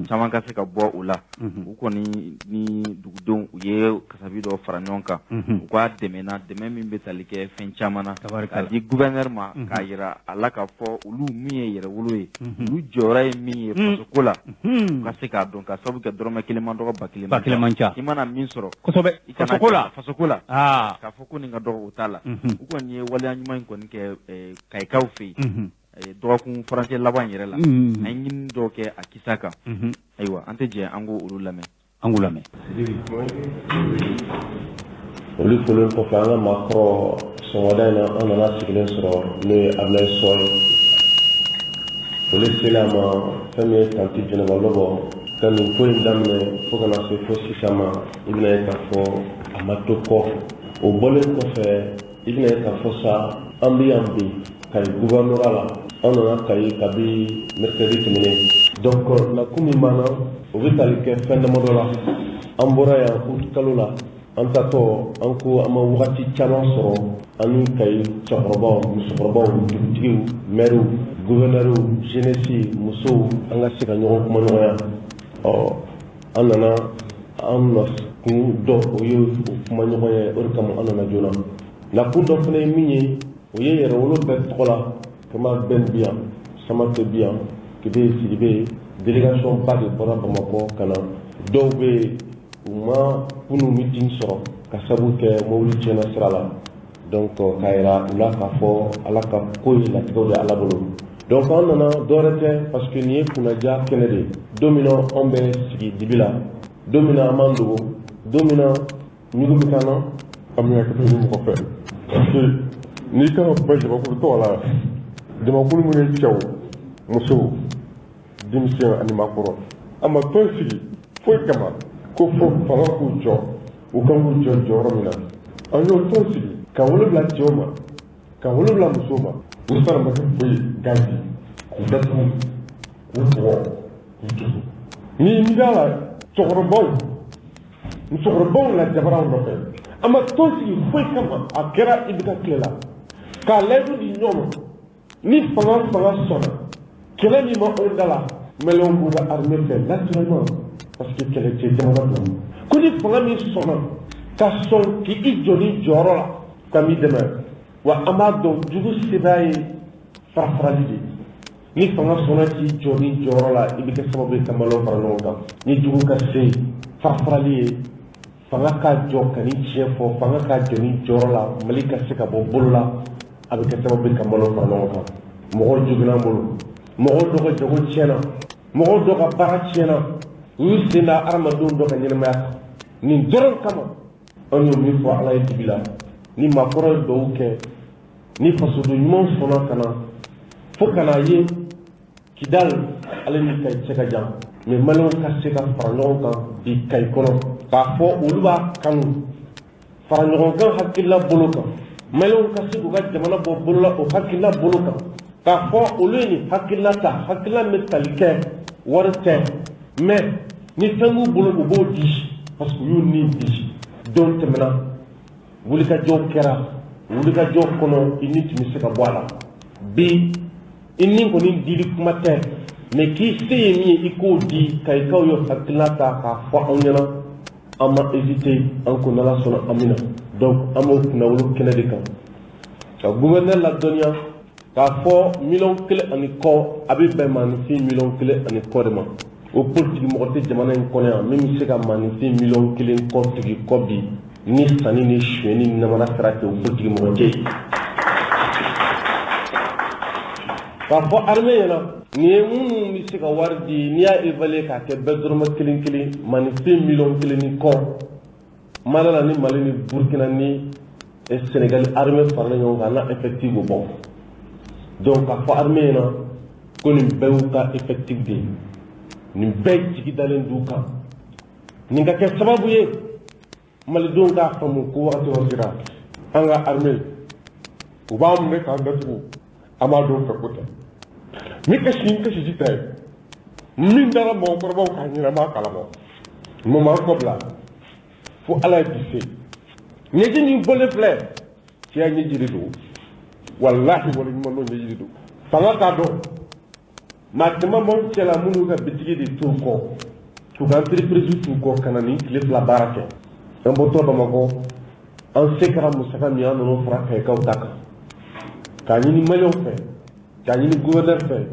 caman ka se ka bɔ o la. U kɔni ni dugudenw, u ye kasabi dɔ fara ɲɔgɔn kan, u k'a dɛmɛ na, dɛmɛ min bɛ tali kɛ fɛn caman na, k'a di gouverneur ma, k'a yira a la k'a fɔ olu min ye yɛrɛwolo ye, olu jɔyɔrɔ ye min ye fasoko la, u ka se k'a dɔn, ka sababu kɛ dɔrɔmɛ kelen man dɔgɔ, ba kelen man ca. I mana min sɔrɔ kosɛbɛ fasoko la, fasoko la, k'a fɔ ko nin ka dɔgɔ, o t'a la. U kɔni ye waleya ɲuman in kɔni kɛ Kayikaw fɛ yen dɔgɔkun furancɛ laban yɛrɛ la. An ye ɲinini dɔw kɛ a kisa kan. Ayiwa, an tɛ jɛ an k'o olu lamɛn. An k'u lamɛn. Olu folen kɔfɛ, an ka maakɔrɔ sɔgɔmada in na, an nana sigilen sɔrɔ, n'o ye Abulayi Sɔ ye. Foli selen a ma, fɛn min ye tanti Jɛnɛba Lɔbɔ ka nin ko in daminɛ fo ka na se fo sisan ma, i bɛna ye k'a fɔ a ma to kɔ. O bɔlen kɔfɛ, i bɛna ye k'a fɔ sa, an bɛ yan bi Kayi gouvernorat la. An nana Kayi kabi mercredi tɛmɛnen. Donc nakun min b'an na, o bɛ tali kɛ fɛn damadɔ la. An bɔra yan août kalo la, an tatɔ, an ko an ma wagati caman sɔrɔ an ni Kayi cɛkɔrɔbaw, musokɔrɔbaw, dugutigiw, mɛriw, gouverneurs, jeunesse, musow, an ka se ka ɲɔgɔn kumaɲɔgɔnya. Ɔ an nana, an nakun dɔ o ye o kumaɲɔgɔnya ye, o de kama an nana joona. Nakun dɔ fana ye min ye, o ye yɛrɛwolo bɛɛ tɔgɔ la. Kama Ben bi yan, Samake bi yan, Kebe Sidibe, délégation ba de bɔra Bamakɔ ka na. Dɔw bɛ yen, u ma kunu meeting sɔrɔ ka sababu kɛ mobili tiɲɛna sira la. Donc k'a yira u la k'a fɔ Ala ka ko ye latigɛw de Ala bolo. Donc an nana dɔwɛrɛ tɛ, parce que nin ye kunnaja kɛnɛ de ye. Don min na anw bɛ sigi dibi la, don min na an b'an dogo, don min na ɲugu bɛ k'an na, an bɛ hakɛ ɲini mɔgɔ fɛ, parce que n'i kan ka kuma jamakulu tɔgɔ la, jamakulu minnu ye cɛw, musow, denmisɛnw ani maakɔrɔ, a ma tɔn sigi foyi kama ko fo fanga k'u jɔ, u kan k'u jɔ jɔyɔrɔ min na. An y'o tɔn sigi ka wolo bila cɛw ma, ka wolo bila musow ma. U sara ma kɛ foyi ye, gazi k'u datugu, k'u bugɔ, k'u tugu. Ni b'a la, cɛkɔrɔbaw, musokɔrɔbaw la jabaraw nɔfɛ, a ma tɔn sigi foyi kama. A kɛra i bɛ ka tile la k'a layidu di ɲɔgɔn ma, ni fanga sɔnna, kɛlɛ min ma anw da la, maliyɛnw b'u ka armée fɛ naturellement, parce que kɛlɛcɛ jamana don. Ko ni fanga min sɔnna ka sɔn k'i jɔ ni jɔyɔrɔ la, k'an b'i dɛmɛ. Wa an b'a dɔn jugu sebaya ye farafarali de ye. Ni fanga sɔnna k'i jɔ ni jɔyɔrɔ la, i bɛ kɛ sababu ye ka maliyɛnw fara ɲɔgɔn kan. Ni jugu ka se farafarali ye, fanga ka jɔ ka ni tiɲɛ fɔ, fanga ka jɔ ni jɔyɔrɔ la, Mali ka se ka bɔ bolo la, a bɛ kɛ sababu ye ka maliyɛnw fara ɲɔgɔn kan. Mɔgɔw joginna an bolo, mɔgɔw dɔ ka jago tiɲɛna, mɔgɔw dɔ ka baara tiɲɛna, u y'u sen da hadamadenw dɔ ka ɲɛnamaya kan. Nin dɔrɔn kama, an y'o min fɔ Ala ye dibi la, ni maakɔrɔ ye duwawu kɛ, ni fasoden ɲumanw sɔnna ka na fo ka n'a ye Kidal, ale ni Kayi cɛ ka jan, mais maliyɛnw ka se ka fara ɲɔgɔn kan bi Kayi kɔnɔ, k'a fɔ olu b'a kanu fara ɲɔgɔn kan hakilila bolo kan, maliyɛnw ka se k'u ka jamana bɔ bolo la o hakilila bolo kan, k'a fɔ olu ye nin hakilila ta, hakilila min bɛ tali kɛ wari tɛ, mais Ni fɛn b'u bolo u b'o di parce que u y'u ni di. Don tɛmɛna wulikajɔ kɛra, wulikajɔ kɔnɔ i ni tun bɛ se ka bɔ a la. Bi i ni kɔni dili kuma tɛ, mais k'i se ye min ye i k'o di. Kayikaw ye hakilina ta k'a fɔ anw ɲɛna, an ma hésité, an ko n'Ala sɔnna an bɛna. Donc an b'o kunnawolo kɛnɛ de kan ka gouverneur ladɔnniya k'a fɔ 1,5 million a bɛ bɛn maaninfin 1,5 million de ma. O politiki mɔgɔ tɛ jamana in kɔnɔ yan min bɛ se ka maaninfin 1,5 million tigi kɔ bi ni sanni ni sonyɛni ni namara sira tɛ, o politiki mɔgɔ tɛ yen. K'a fɔ armée ɲɛna nin ye minnu bɛ se ka wari di, n'i y'a évaluer k'a kɛ bɛɛ dɔrɔmɛ kelen kelen, maaninfin 1,5 million Mali la ni Mali ni Burkina ni Sénégal armée faralen ɲɔgɔn kan n'a effectif b'o bɔ. Donc k'a fɔ armée ɲɛna ko nin bɛɛ y'u ka effectif de ye, nin bɛɛ jigi dalen d'u kan. Nin ka kɛ sababu ye malidenw k'a faamu ko wagati dɔ sera an ka armée u b'an minɛ k'an datugu, an b'a dɔn fɛ ko tɛ min kasi n kasi tɛ min dara mɔgɔkɔrɔbaw kan ɲɛnama kalama mɔ m'an kɔ bila fo Ala ye bi se. Ɲɛji min bɔlen filɛ, cɛya ɲɛji de don, walahi waleɲuman dɔn ɲɛji de don. Fanga t'a dɔn, maa caman b'anw cɛ la minnu ka bitigi de t'u kɔ, k'u ka entreprise t'u kɔ ka na nin tile 2 baara kɛ. An bɔtɔ Bamakɔ, an se kɛra musaka min ye, an nan'o fara Kayikaw ta kan, k'a ɲini maliyɛnw fɛ, k'a ɲini gouverneur fɛ.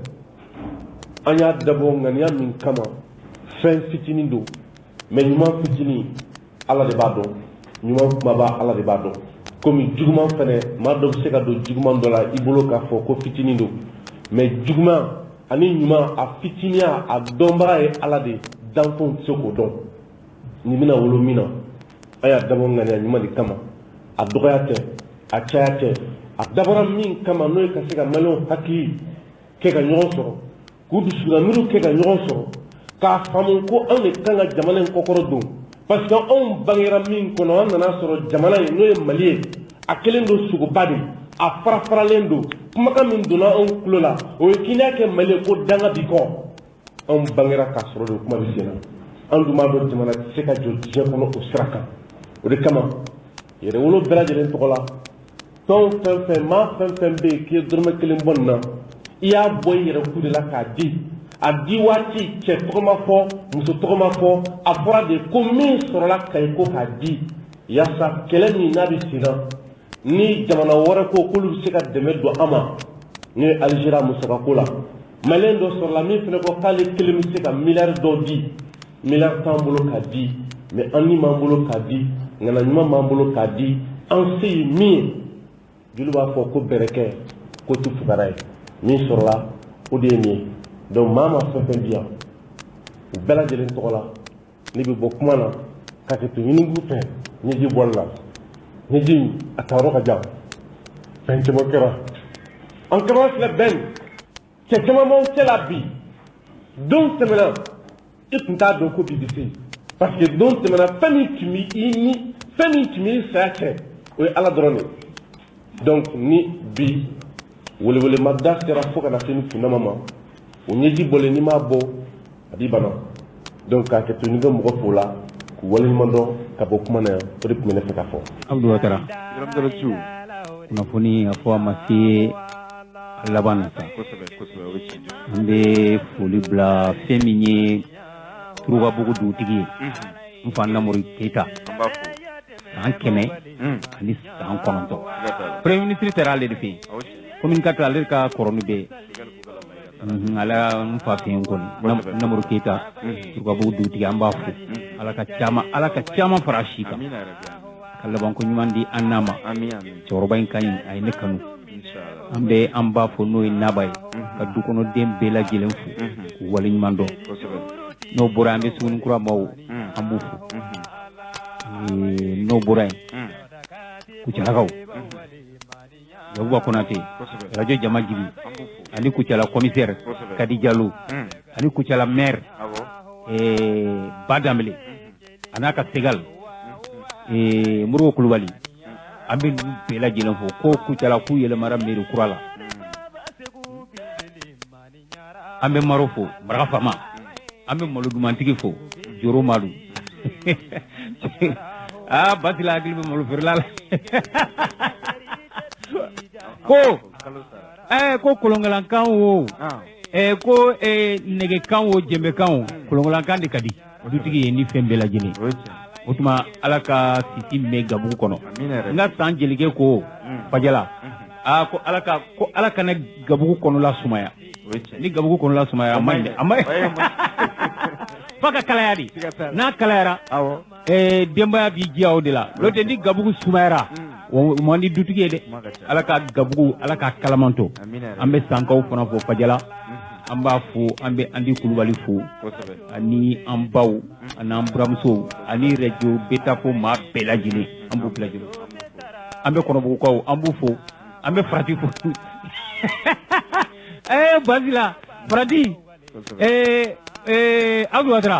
An y'a dabɔ ŋaniya min kama, fɛn fitinin don, mais ɲuman fitinin Ala de b'a dɔn, ɲuman kumaba Ala de b'a dɔn. Komi juguman fɛnɛ, maa dɔ bɛ se ka don juguman dɔ la i bolo k'a fɔ ko fitinin don, mais juguman ani ɲuman a fitiniya a dɔnbaga ye Ala de ye, danfɛnw tɛ se k'o dɔn. Nin bɛna wolo min na, an y'a dabɔ ŋaniya ɲuman de kama, a dɔgɔya tɛ, a caya tɛ, a dabɔra min kama n'o ye ka se ka maliyɛnw hakili kɛ ka ɲɔgɔn sɔrɔ, k'u dusukunnamiriw kɛ ka ɲɔgɔn sɔrɔ, k'a faamu ko anw de kan ka jamana in kɔkɔrɔ don. Parce que anw bangera min kɔnɔ, an nana sɔrɔ jamana in n'o ye Mali ye, a kɛlen don sogoba de ye, a farafaralen don. Kumakan min donna anw tulo la, o ye k'i n'a kɛ Mali ye ko danga b'i kɔ. Anw bangera k'a sɔrɔ de o kuma bɛ sen na. An dun b'a dɔn jamana tɛ se ka jɔ diɲɛ kɔnɔ o sira kan. O de kama yɛrɛwolo bɛɛ lajɛlen tɔgɔ la, tɔn fɛn fɛn, maa fɛn fɛn bɛ yen k'i ye dɔrɔmɛ 1 bɔ nin na, i y'a bɔ i yɛrɛ ku de la k'a di. A di waati cɛ tɔgɔ ma fɔ, muso tɔgɔ ma fɔ, a fɔra de ko min sɔrɔla Kayi ko k'a di, yaasa kɛlɛ min n'a bɛ sen na ni jamana wɛrɛ ko k'olu bɛ se ka dɛmɛ don an ma, n'o ye Alizeri musakako la. Maliyɛn dɔ sɔrɔla min fana ko k'ale kelen bɛ se ka miliyari dɔ di, miliyari t'an bolo k'a di, mais an ni b'an bolo k'a di, ŋana ɲuman b'an bolo k'a di. An se ye min ye, joli b'a fɔ ko bɛrɛkɛ ko tɛ fugara ye, min sɔrɔla o de ye nin ye. Donc maa ma fɛn fɛn di yan, u bɛɛ lajɛlen tɔgɔ la, ne bɛ bɔ kuma na ka kɛ to ɲini k'u fɛ. Ɲɛji bɔli la, ɲɛji in a taayɔrɔ ka jan, fɛn caman kɛra. An kɛra filɛ bɛn, cɛ caman b'anw cɛ la bi. Don tɛmɛna i tun t'a dɔn ko bi bɛ se, parce que don tɛmɛna fɛn min tun bɛ i ni fɛn min tun bɛ i saya cɛ, o ye Ala dɔrɔn de ye. Donc ni bi welewelemada sera fo ka na se ni kundama ma, o ɲɛji bɔlen n'i m'a bɔ a b'i bana. Donc k'a kɛ to ni ka mɔgɔ fo la k'u waleɲuman dɔn ka bɔ kuma na yan, o de tun bɛ ne fɛ ka fɔ. Abdou Ouattara, kunnafoni a fɔ a ma se a laban na sa. An bɛ foli bila fɛn min ye Turukabugu dugutigi ye, n fa Namori Keyita, san 109. Premier ministre taara ale de fɛ yen, commune 4 ale ka kɔrɔ ni bɛɛ ye. Ala n fa fɛ yen kɔni, Namori Keyita, Turukabugu dugutigi, an b'a fo. Ala ka caman fara a si kan, ka labanko ɲuman di an n'a ma. Cɛkɔrɔba in ka ɲi, a ye ne kanu. An bɛ an ba fo n'o ye Naba ye, ka du kɔnɔden bɛɛ lajɛlen fo k'u waleɲuman dɔn. N'o bɔra an bɛ Sugunikura maaw, an b'u fo. N'o bɔra yen, Kucalakaw, Yakuba Konate, Radio Jama Jibi, ani Kucala commissaire Kadi Diallo, ani Kucala maire Ba Danbele, a n'a ka Segal Moribo Kulubali, an bɛ ninnu bɛɛ lajɛlen fo. Ko Kucala k'u yɛlɛmara mairie kura la. An bɛ Maro fo, Maraka Fama, an bɛ malo dumantigi fo, Joro Madu. Aa Basila hakili bɛ malo feerela la. Ko ko kolonkalankan wo, ko nɛgɛkan wo, jɛnbɛkan wo, kolonkalankan de ka di dutigi ye ni fɛn bɛɛ lajɛlen. O tuma Ala ka sisi mɛn gabugu kɔnɔ. N ka san jelikɛ ko Fajala, aa ko Ala kana gabugu kɔnɔla sumaya. Ni gabugu kɔnɔla sumaya a man ɲi dɛ, a man ɲi. F'a ka kalaya de, n'a kalayara denbaya b'i diya o de la. N'o tɛ ni gabugu sumayara, o man di dutigi ye dɛ. Ala ka gabugu, Ala ka kalaman to. An bɛ Sankaw fana fo Fajala, an b'a fo, an bɛ Andi Kulubali fo, ani an baw, ani an buramusow, ani radio Betafo maa bɛɛ lajɛlen, an b'u bɛɛ lajɛlen. An bɛ Kɔnɔbugukaw, an b'u fo, an bɛ Farati fo. Basila Farati, Abdou Ouattara.